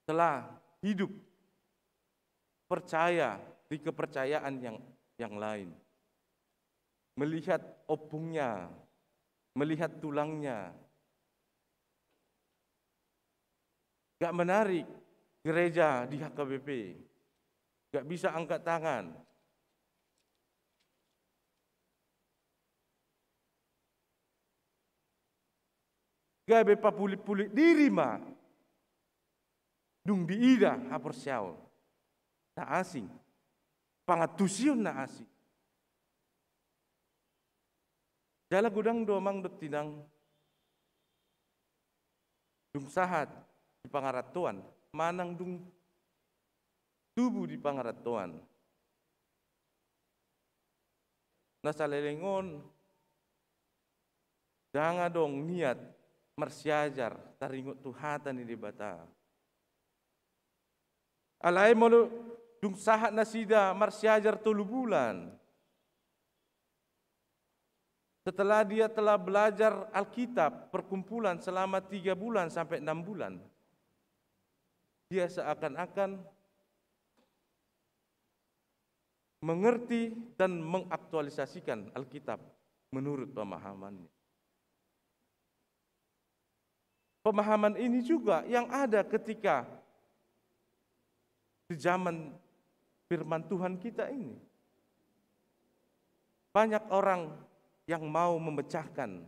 telah hidup percaya di kepercayaan yang, yang lain, melihat ompungnya, melihat tulangnya, gak menarik gereja di H K B P, gak bisa angkat tangan. Gabe papulik-pulik diri ma dung diida haporseaon na asing, pangantusion na asing. Jala godang do amang dohot inang, dung sahat di pangarantoan manang dung tubu di pangarantoan, na saleleng on ndang adong niat marsiajar taringot tu hata ni Debata. Alai molo dung sahat nasida marsiajar tolu bulan, setelah dia telah belajar Alkitab perkumpulan selama tiga bulan sampai enam bulan, dia seakan-akan mengerti dan mengaktualisasikan Alkitab menurut pemahamannya. Pemahaman ini juga yang ada ketika di zaman firman Tuhan kita ini. Banyak orang yang mau memecahkan,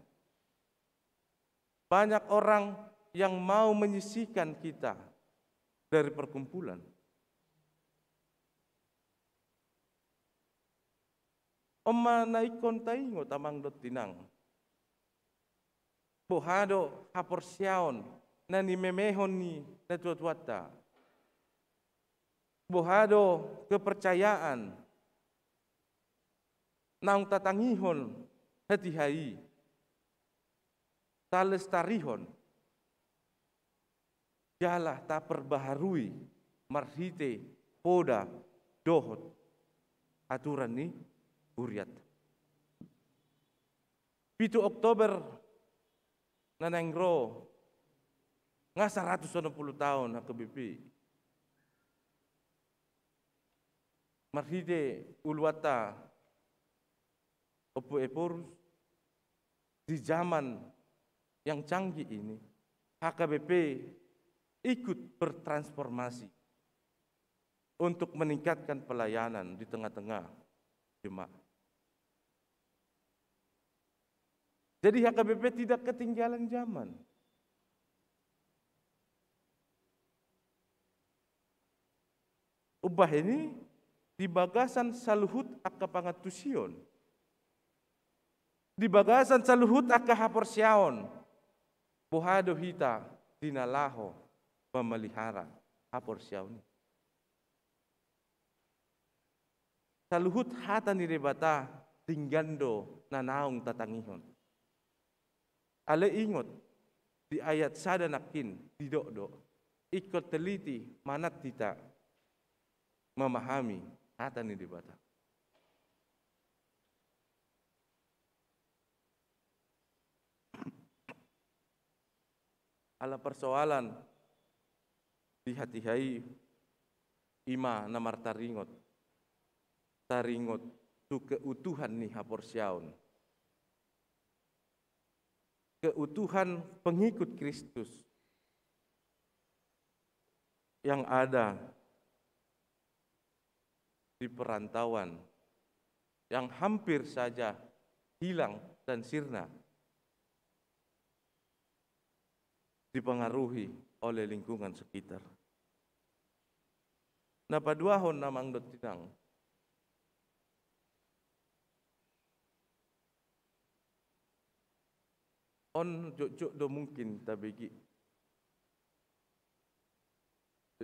banyak orang yang mau menyisihkan kita dari perkumpulan. On ma na ingkon taingot, amang dohot inang. Boha do haporseaon na nimemehon ni natuatuanta? Boha do kepercayaan naung tatangihon hatiha i talestarihon jala taperbaharui marhite poda dohot aturan ni hurianta? Pitu Oktober na naeng ro, nga saratus onom pulu taon H K B P. Marhite uluanta Ompu Ephorus, di zaman yang canggih ini, H K B P ikut bertransformasi untuk meningkatkan pelayanan di tengah-tengah jemaat. Jadi H K B P tidak ketinggalan zaman. Umbahen i, di bagasan saluhut angka pangantusion, di bagasan saluhut angka haporseaon, boha do hita di na laho mamalihara haporseaon i? Saluhut hata ni Debata denggan do na naung tatangihon. Alai ingot, di ayat sada nangkin didok do, ingkon teliti manat hita memahami hata ni Debata. Ala persoalan di hatiha i, i ma na martaringot, taringot tu keutuhan ni haporseaon, keutuhan pengikut Kristus yang ada di perantauan yang hampir saja hilang dan sirna dipengaruhi oleh lingkungan sekitar. Na paduahon, amang dohot inang, on jotjot do mungkin tabege,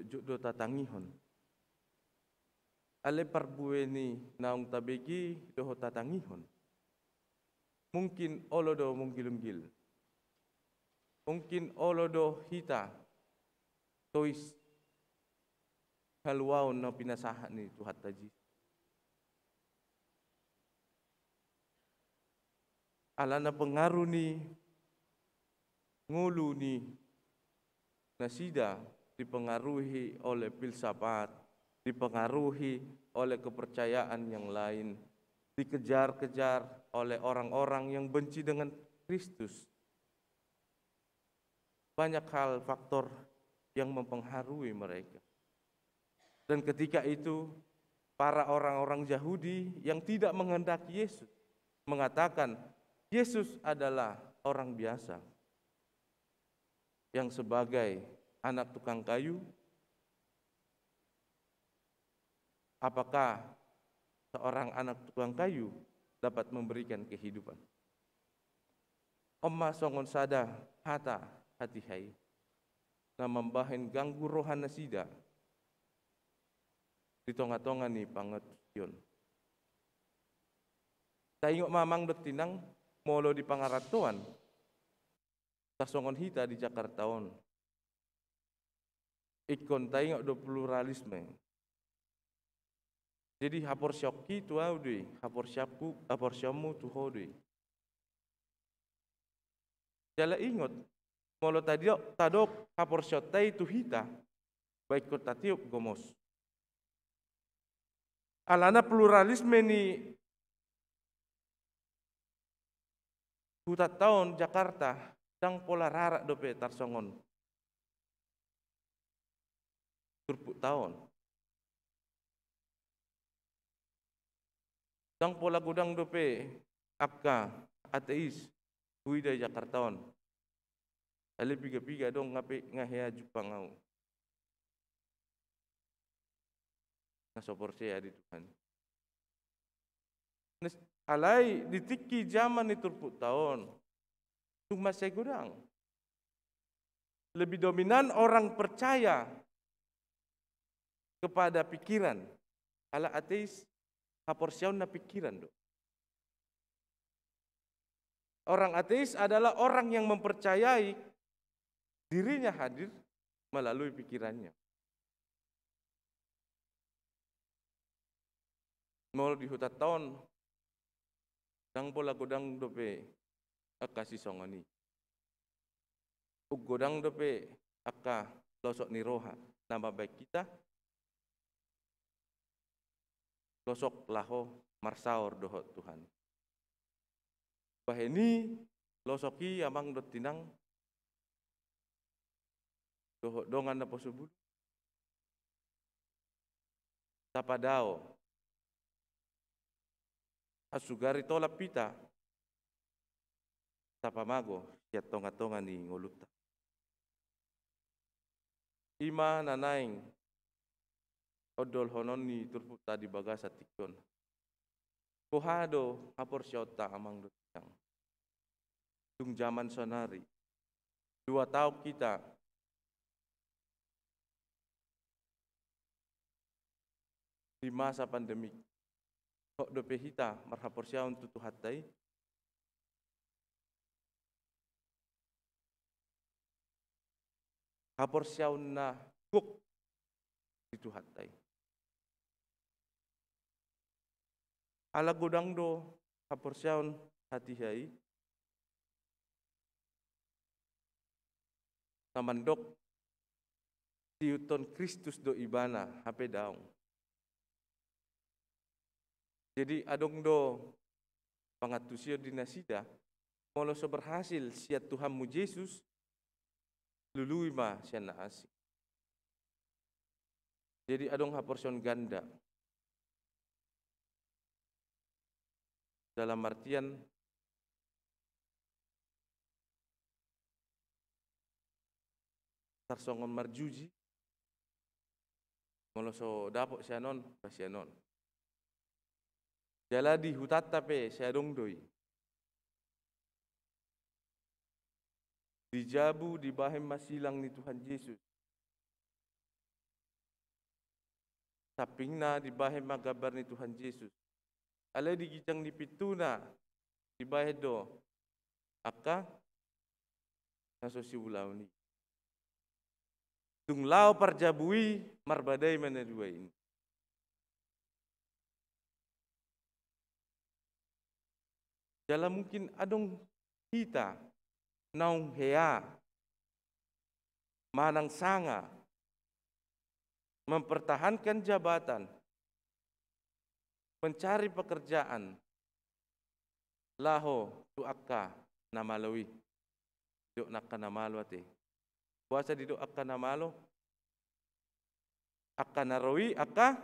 jotjot do tatangihon. Alai parbue ni naung tabege dohot tatangihon, mungkin olo do mungkilunggil, mungkin olo do hita tois haluaon na pinasahat ni Tuhanta Jesus. Alana pengaruh ni ngolu ni nasida dipengaruhi oleh filsafat, dipengaruhi oleh kepercayaan yang lain, dikejar-kejar oleh orang-orang yang benci dengan Kristus. Banyak hal, faktor yang mempengaruhi mereka. Dan ketika itu, para orang-orang Yahudi yang tidak menghendaki Yesus mengatakan, "Yesus adalah orang biasa yang sebagai anak tukang kayu." Apakah seorang anak tukang kayu dapat memberikan kehidupan? On ma songon sada hata hatiha i na mambahen ganggu roha nasida di tonga-tonga ni pangantusion. Taingot ma, amang dohot inang, molo di pangarantoan, tarsongon hita di Jakarta on, ingkon taingot do pluralisme. Jadi haporseaonki tu au do i, haporseaonku, haporseaonmu tu ho do i. Jala ingot, molo tadok, tadok haporseaonta i tu hita, ba ingkon tatiop gomos. Alana pluralisme ni hutanta on Jakarta, ndang pola rarat dope tarsongon turpukta on. Ndang pola godang dope angka ateis huida Jakarta on. Alai piga-piga adong nga pe nga hea jumpang au na so porsea di Tuhan. Nes-, alai di tingki jaman ni turpukta on, tung mansai godang. Lebih dominan orang percaya kepada pikiran. Ala ateis, haporseaonna pikiran do. Orang ateis adalah orang yang mempercayai dirinya hadir melalui pikirannya. Molo di hutanta on, ndang pola godang dope angka sisongon i. Ung godang dope angka losok ni roha na mambahen hita losok laho marsaor dohot Tuhan. Bahen i losok i, amang dohot inang, dohot dongan naposobulung, tapadao, asugari tolap hita, tapamago sian tonga-tonga ni ngolunta. I ma na naeng ondolhonon ni turpukta di bagasan tingki on. Boha do haporseaonta, amang dohot inang? Tung jaman saonari, dua taon hita di masa pandemik, hot dope hita marhaporseaon tu Tuhanta i? Haporseaon na gok di Tuhanta i. Ala godang do haporseaon hatiha i na mandok diihuthon Kristus do ibana, hape daong. Jadi adong do pangantusion di nasida, molo so berhasil sian Tuhanmu Jesus, lului ma sian na asing. Jadi adong haporseaon ganda. Dalam artian tarsongon marjuji, molo so dapot sian on, ba sian on. Jala di hutanta pe sai adong do i. Di jabu dibahen ma silang ni Tuhan Jesus. Sampingna dibahen ma gambar ni Tuhan Jesus. Alai di ginjang ni pintuna dibahen do angka na so siulaon i. Dung laho parjabu i, marbadai ma na dua i. Jala mungkin adong hita naung hea manang sanga mempertahankan jabatan, mencari pekerjaan, laho tu angka na malo i. Didok angka na malo ate. Boasa didok angka na malo? Angka na ro i angka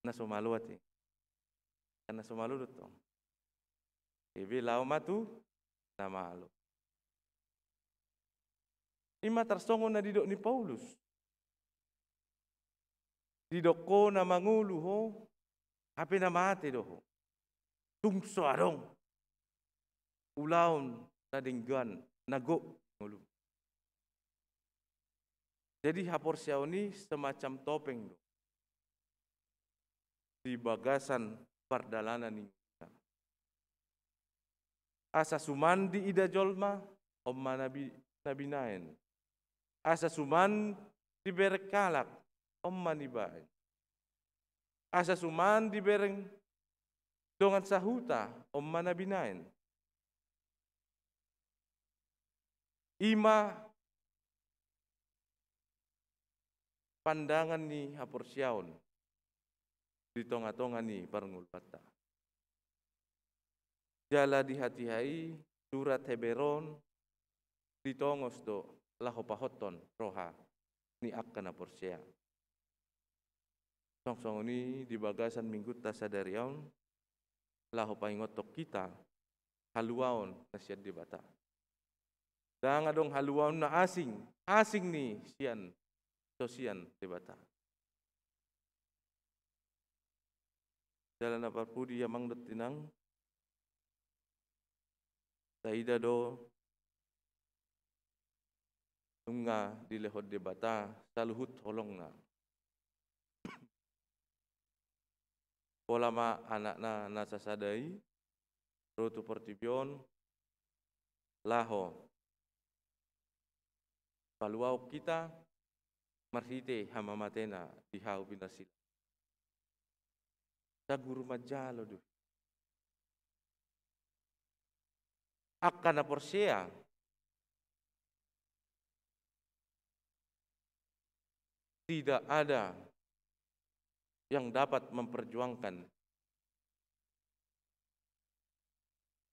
na so malo ate. Angka na so malo do tong. Ebe laho ma tu na malo. I ma tarsongon na didok ni Paulus. Didok ho na mangolu ho, hape na mate do ho. Tung so adong ulaon na denggan, na gok ngolum. Jadi haporseaon i semacam topeng do di bagasan pardalanan ni ngolunta. Asa suman diida jolma, on ma na bi-, na binaen. Asa suman dibereng halak, on ma na binaen. Asa suman dibereng dongan sahuta, on ma na binaen. I ma pandangan ni haporseaon di tonga-tonga ni parngoluanta. Jala di hatiha i, surat Heber on ditongos do laho pahothon roha ni angka na porsea. Songon i di bagasan minggunta sadari on, laho paingothon hita haluaon na sian Debata. Ndang adong haluaon na asing, asing ni sian, so sian Debata. Jala na parpudi, amang dohot inang, taida do nunga dilehon Debata saluhut holongna. Pola ma anakna na sasada i ro tu portibi on, laho paluahon hita marhite hamamatena di hau pinarsilang. Sai guru manjalo do. Angka na porsea, tidak ada yang dapat memperjuangkan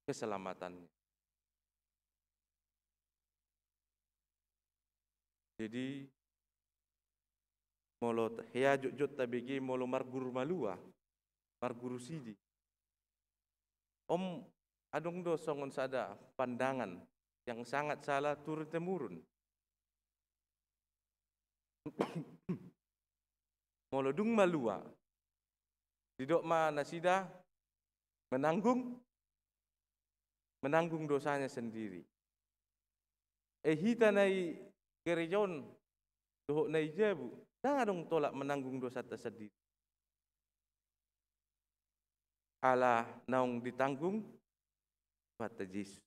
keselamatannya. Jadi, molo hea jotjot tabege, molo marguru malua, marguru sidi, on adong do songon sada pandangan yang sangat salah turun-temurun. Molo dung malua, didok ma nasida menanggung, menanggung dosanya sendiri. Eh, hita na i gereja on dohot na i jabu, ndang adong tolap menanggung dosanta sendiri. Ala naung ditanggung Tuhanta Jesus.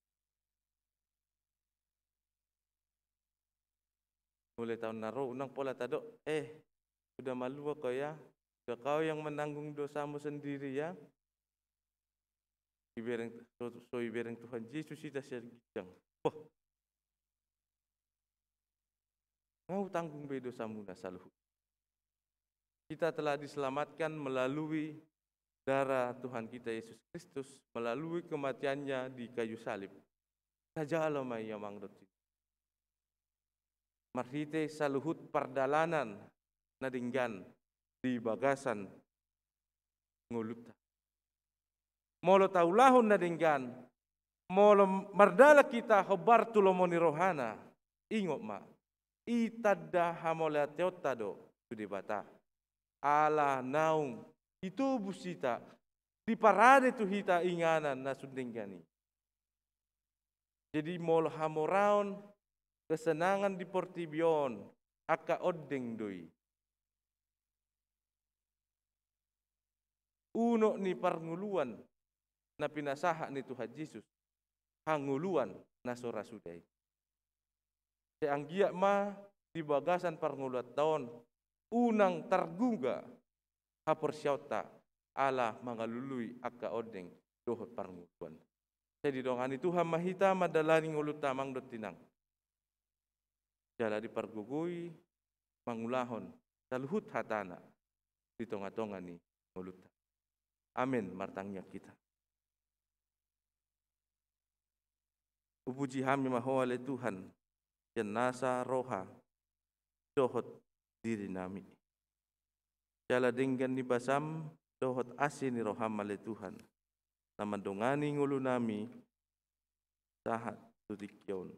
Mulai tahun na ro, unang pola tadok, eh, sudah malua kau ya, sudah kau yang menanggung dosamu sendiri ya. Ibereng, so, so ibereng Tuhan Jesus hita sian ginjang. Boh. Nga hutanggung be dosamuna saluhut. Kita telah diselamatkan melalui darah Tuhan kita Yesus Kristus, melalui kematian-Nya di kayu salib. Tajalo ma i, amang dohot inang. Marhite saluhut pardalanan na denggan di bagasan ngolunta. Molo taulahon na denggan, molo mardalan hita hombar tu lomo ni rohana, ingot ma, i tanda hamauliateonta do tu Debata. Ala naung ditobus hita, diparade tu hita inganan na sun denggan i. Jadi, molo hamoraon, kesenangan di portibi on, angka ondeng do i. Unok ni parngoluan na pinasahat ni Tuhan Jesus, hangoluan na so ra suda i. Sai anggiat ma di bagasan parngoluanta on, unang targungga haporseaonta ala mangalului angka ondeng dohot parngoluan. Sai didongani Tuhan ma hita mandalani ngolunta, amang dohot inang. Jala dipargogoi mangulahon saluhut hatana di tonga-tonga ni ngolunta. Amen. Martangiang hita. Hupuji hami ma Ho ale Tuhan, sian nasa, roha dohot dirinami. Jala denggan ni basam dohot asi ni roham ale Tuhan, na mandongani ngolunami sahat tu tingki on.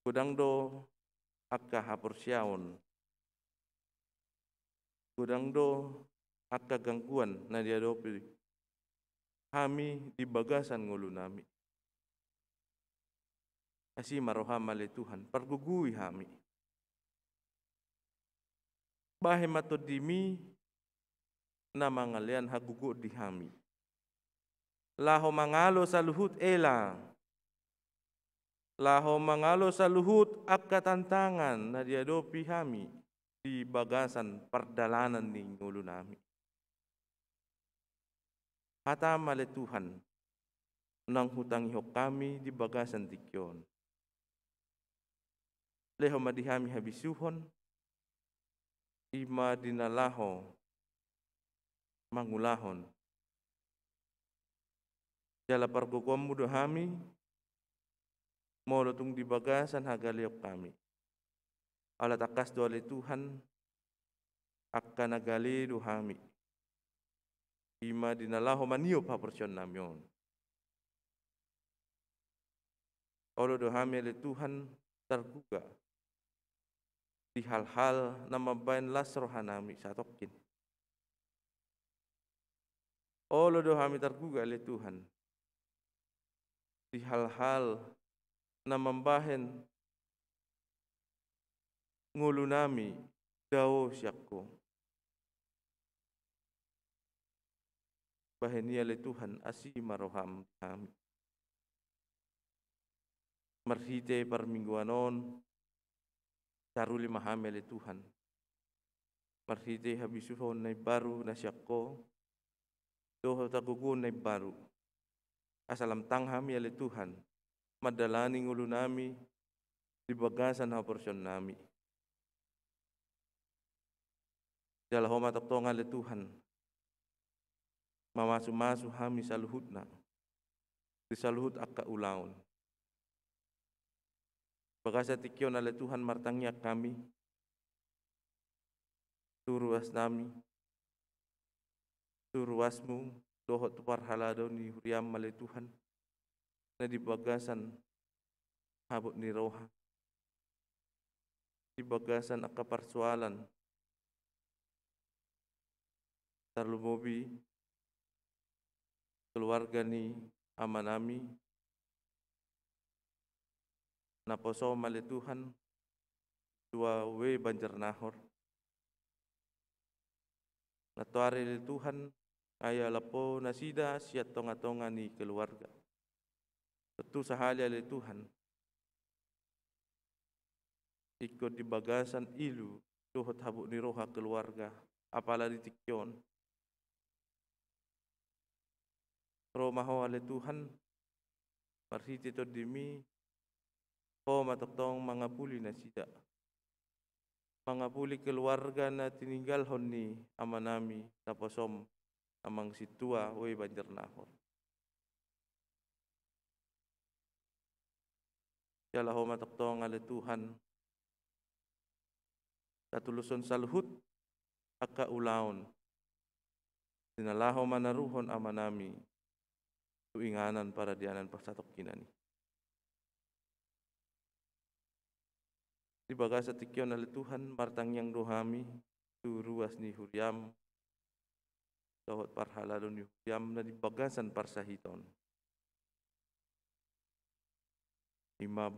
Godang do angka haporseaon, godang do angka gangguan na diadopi hami di bagasan ngolunami. Asi ma roham ale Tuhan, pargogoi hami. Bahen ma tondimi na mangalean hagogoon di hami, laho mangalo saluhut ela laho mangalo saluhut angka tantangan na diadopi hami di bagasan pardalanan ni ngolunami. Hata ma ale Tuhan, naung hutangihon hami di bagasan tingki on. Lehon ma di hami habisuhon, i ma di na laho mangulahon. Jala pargogoonmu do hami, molo tung di bagasan hagaleon hami. Ala tangkas do ale Tuhan, angka na gale do hami. I ma di na laho maniop haporseaonnami on. Olo do hami ale Tuhan targuga di hal-hal na mambahen las rohanami satongkin. Olo do hami targuga ale Tuhan di hal-hal na mambahen ngolunami dao sian Ho. Bahen i ale Tuhan, asi ma roham di hami. Marhite parmingguan on, taruli ma hami ale Tuhan. Marhite habisuhon na imbaru na sian Ho, dohot hagogoon na imbaru. Asa lam tang hami ale Tuhan, mandalani ngolunami di bagasan haporseaonnami. Jala Ho ma tongtong ale Tuhan, mamasu-masu hami saluhutna di saluhut angka ulaon. Bagasan tingki on ale Tuhan martangiang hami tu ruasnami, tu ruasmu, dohot tu parhalado ni huriam ale Tuhan, na di bagasan habot ni roha, di bagasan angka parsoalan, tarlumobi keluarga ni amanami naposom ale Tuhan, Sintua W. Banjarnahor. Nantoari ale Tuhan, ai alamho nasida sian tonga-tonga ni keluarga. Tontu sahali ale Tuhan, ingkon di bagasan ilu dohot habot ni roha keluarga, apala di tingki on. Ro ma Ho ale Tuhan, marhite Tondimi, Ho ma tongtong mangapuli nasida. Mangapuli keluarga na tininggalhon ni amanami naposom, Amang Sintua W. Banjarnahor. Jala Ho ma tongtong ale Tuhan, patulushon saluhut angka ulaon di na laho manaruhon amanami tu inganan paradianan parsatongkinan i. Di bagasan tingki on ale Tuhan, martangiang do hami tu ruas ni huriam dohot parhalado ni huriam na di bagasan parsahiton. I ma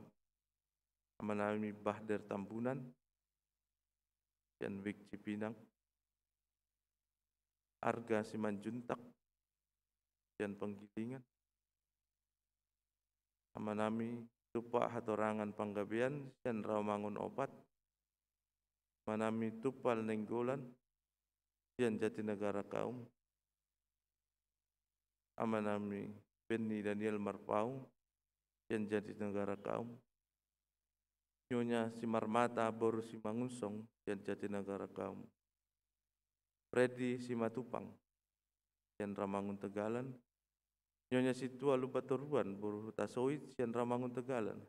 amanami Bahder Tambunan sian Wijk Cipinang, Arga Simanjuntak sian Penggilingan, amanami Tumpak Hatorangan Panggabean sian Rawamangun opat, amanami Tumpal Nainggolan sian Jatinegara Kaum, amanami Benny Daniel Marpaung sian Jatinegara Kaum, Nyonya Simarmata boru Simangunsong sian Jatinegara Kaum, Freddy Simatupang sian Rawamangun Tegalan, Nyonya Sintua Lumbantoruan boru Hutasoit sian Rawamangun Tegalan,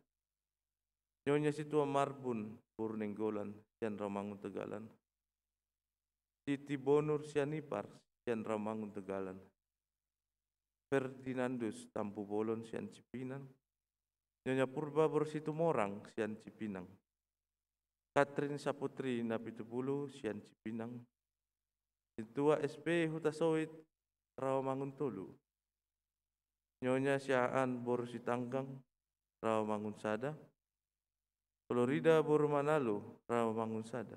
Nyonya Sintua Marbun boru Nainggolan sian Rawamangun Tegalan, Siti Bonur Sianipar sian Rawamangun Tegalan, Ferdinandus Tampubolon sian Cipinang, Nyonya Purba boru Situmorang sian Cipinang, Katrin Saputri Napitupulu sian Cipinang, Sintua S P Hutasoit Rawamangun tolu, Nyonya Siahaan boru Sitanggang Rawamangun sada, Florida boru Manalo Rawamangun sada,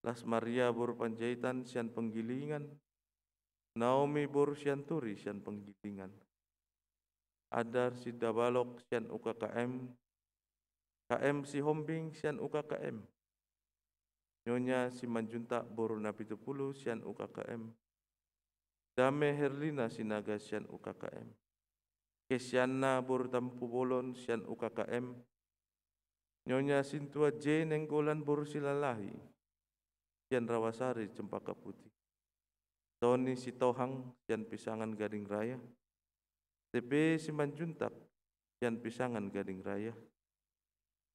Las Maria boru Panjaitan sian Penggilingan, Naomi boru Sianturi sian Penggilingan, Adar Sindabalok sian U K K M, K M Sihombing sian U K K M, Nyonya Simanjuntak boru Napitupulu sian U K K M, Dame Herlina Sinaga sian U K K M, Kesianna boru Tampubolon sian U K K M, Nyonya Sintua J Nenggolan boru Silalahi sian Rawasari Cempaka Putih, Tony Sitohang sian Pisangan Gading Raya, T P Simanjuntak sian Pisangan Gading Raya,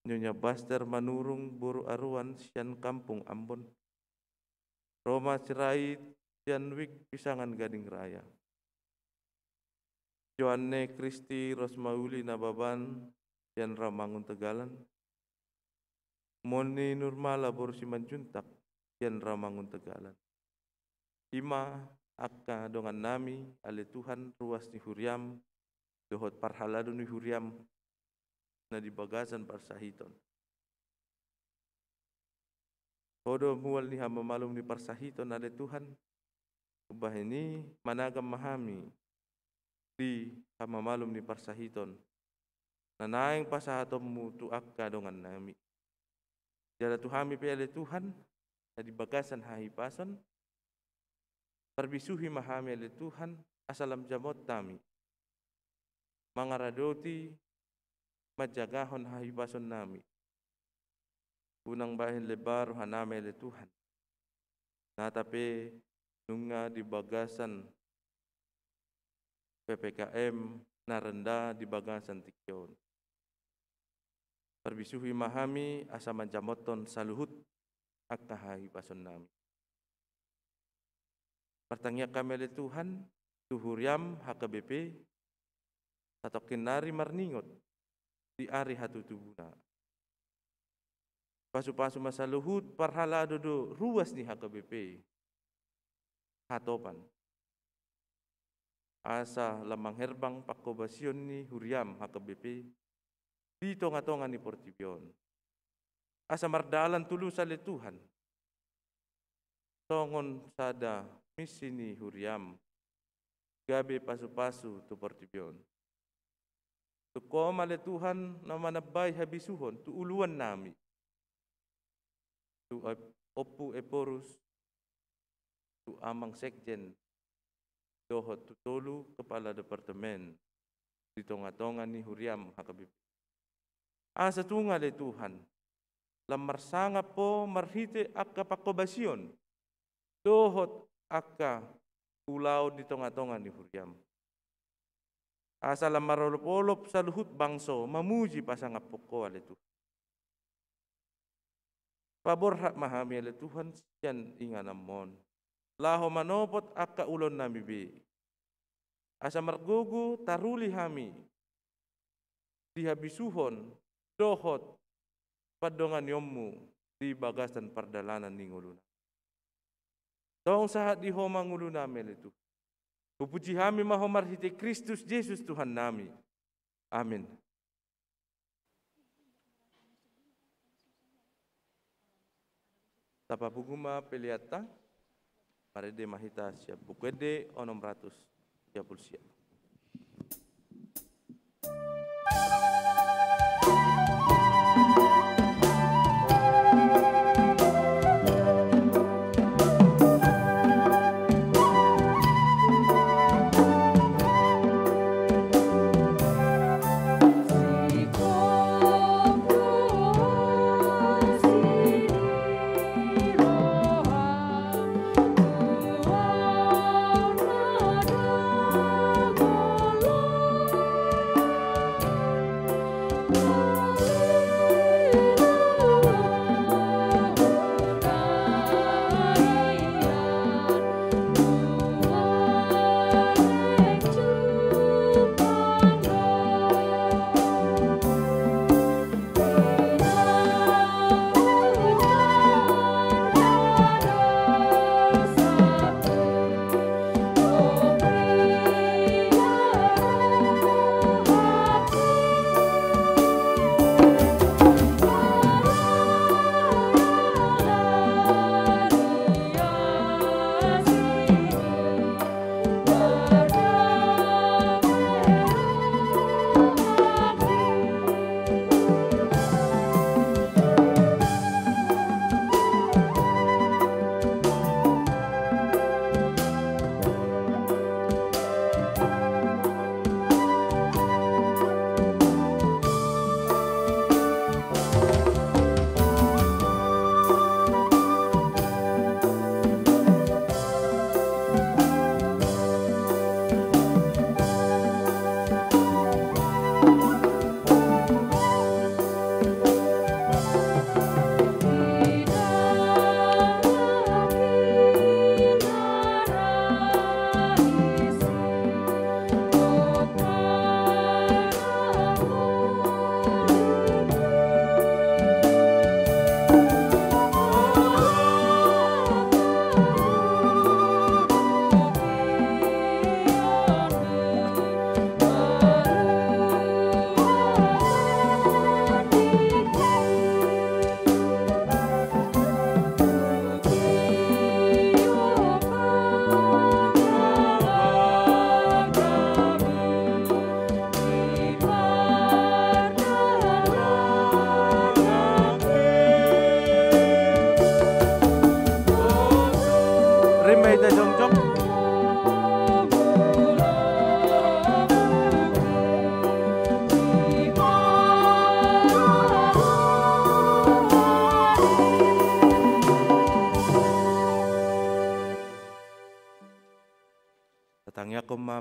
Nyonya Baster Manurung boru Aruan sian Kampung Ambon, Roma Sirait sian Wik Pisangan Gading Raya, Joanne Kristi Rosmauli Nababan sian Rawamangun Tegalan, Moni Nurmala boru Simanjuntak sian Rawamangun Tegalan. I ma angka dongannami, ale Tuhan, ruas ni huriaM dohot parhalado ni huriaM na di bagasan parsahiton. Ho do mual ni hamamalum ni parsahiton, ale Tuhan. Umbahen i managam ma hami di hamamalum ni parsahiton na naeng pasahatonMu tu angka dongannami. Jala tu hami pe, ale Tuhan, na di bagasan hahipason, parbisuhi ma hami, ale Tuhan, asa lam jamot hami mangaradoti manjagahon hahipasonnami. Unang bahen lemba rohanami, ale Tuhan, nata pe nunga di bagasan P P K M na renda di bagasan tingki on. Parbisuhi ma hami asa manjamothon saluhut angka hahipasonnami. Martangiang hami, ale Tuhan, tu huriaM H K B P, satongkin nari marningot di ari hatutubuna. Pasupasu ma saluhut parhalado dohot ruas ni H K B P hatopan, asa lam mangherbang panghobasion ni huriaM H K B P di tongatonga ni portibi on. Asa mardalan tulus, ale Tuhan, songon sada misi ni huriaM, gabe pasupasu tu portibi on. Tungkol ma, ale Tuhan, na manambai habisuhon tu uluannami, tu Ep-, Ompu Ephorus, tu Amang Sekjen, dohot tu tolu kepala departemen di tongatonga ni huriaM H K B P. Asa tung, ale Tuhan, lam marsangap Ho marhite angka panghobasion dohot angka ulaon di tongatonga ni huriaM. Asa lam marolopolop saluhut bangso mamuji pasangaphon Ho, ale Tuhan. Paborhat ma hami, ale Tuhan, sian ingananMon, laho manopot angka ulaonnami be, asa margogo taruli hami di habisuhon dohot pandonganionMu di bagasan pardalanan ni ngolunami. Tong sahat di Ho ma ngolunami, ale Tuhan. Hupuji hami ma Ho marhite Kristus Jesus Tuhannami. Amin. Tapapungu ma peleanta, marende ma hita sian Buku Ende onom ratus tiga puluh sia.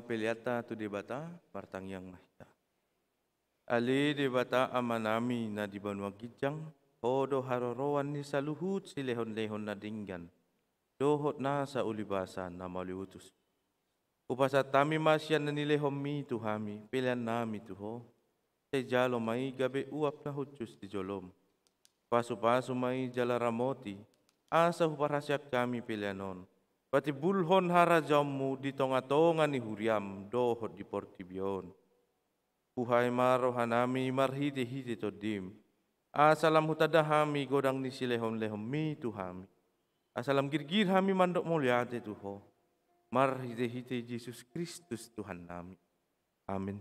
peleanta tu Debata, martangiang ma hita. Ale Debata Amanami na di banua ginjang, Ho do haroroan ni saluhut silehonlehon na denggan dohot nasa ulibasa na mauliutus. Hupasahat hami ma sian na nilehonMi tu hami peleannami tu Ho. Sai jalo ma i gabe uap na hushus di joloM. Pasupasu ma i jala ramoti, asa huparhaseang hami pelean on patimbulhon harajaonMu di tongatonga ni huriaM dohot di portibi on. Buhai ma rohanami marhitehite TondiM, asa lam hutanda hami godang ni silehonlehonMi tu hami, asa lam girgir hami mandok mauliate tu Ho, marhitehite Jesus Kristus Tuhannami. Amin.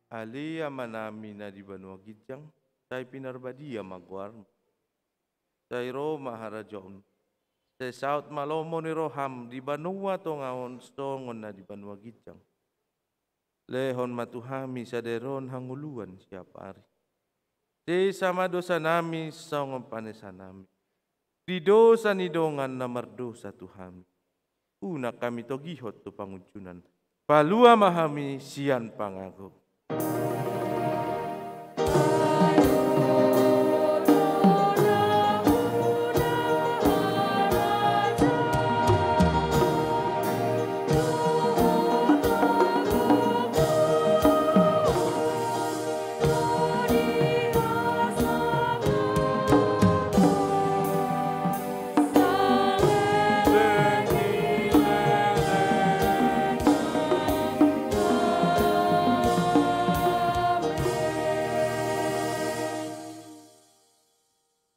Ale Amanami na di banua ginjang, sai pinarbadia ma goarMu. Sai ro ma harajaonMu. Sai saut ma lomo ni rohaM di banua tonga on songon na di banua ginjang. Lehon ma tu hami sadari on hangoluan siap ari. Sesa ma dosanami songon panesanami di dosa ni dongan na mardosa tu hami. Unang hami togihon tu pangunjunan. Palua ma hami sian pangago.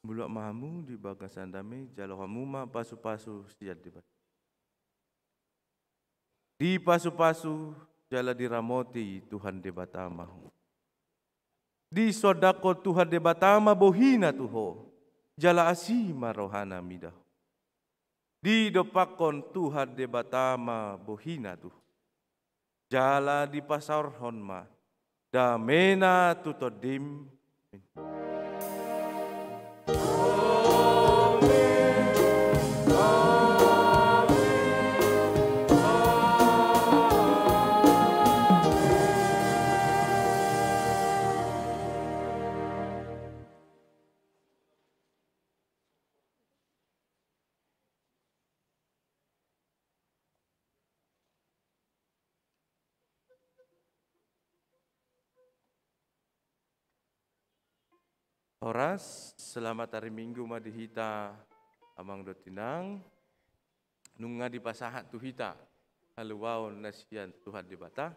Mulak ma hamu di bagasan dame, jalo hamu ma pasupasu sian Debata. Dipasupasu jala diramoti Tuhan Debata ma ho. Disoandakkon Tuhan Debata ma bohiNa tu ho, jala asi ma rohaNa mida ho. Didompakkon Tuhan Debata ma bohiNa tu ho, jala dipasaorhon ma dameNa tu tondim. Horas, selamat hari Minggu ma di hita, amang dohot inang. Nunga dipasahat tu hita haluaon na sian Tuhan Debata.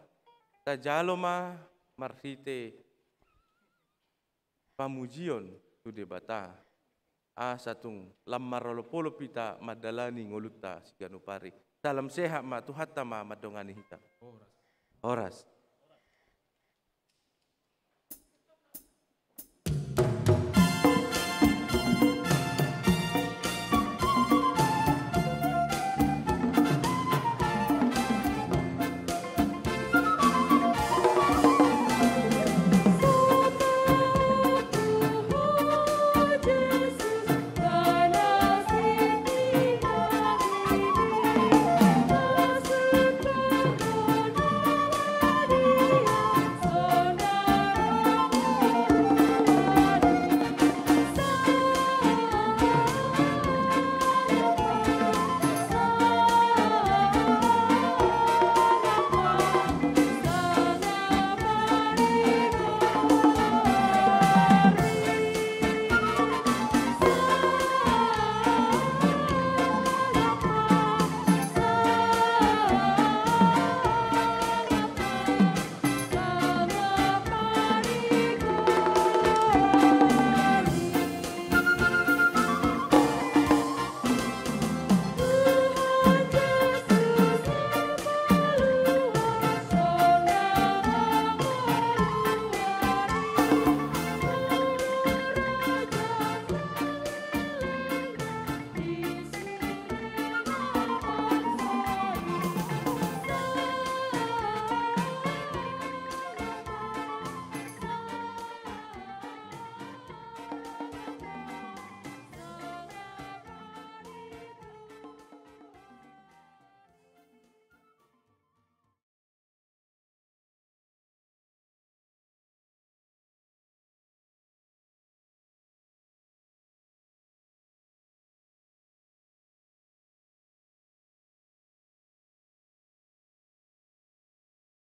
Tajalo ma marhite pamujion tu Debata, asa tung lam marolopolop hita mandalani ngolunta siganup ari. Salam sehat ma, Tuhanta ma mandongani hita. Horas.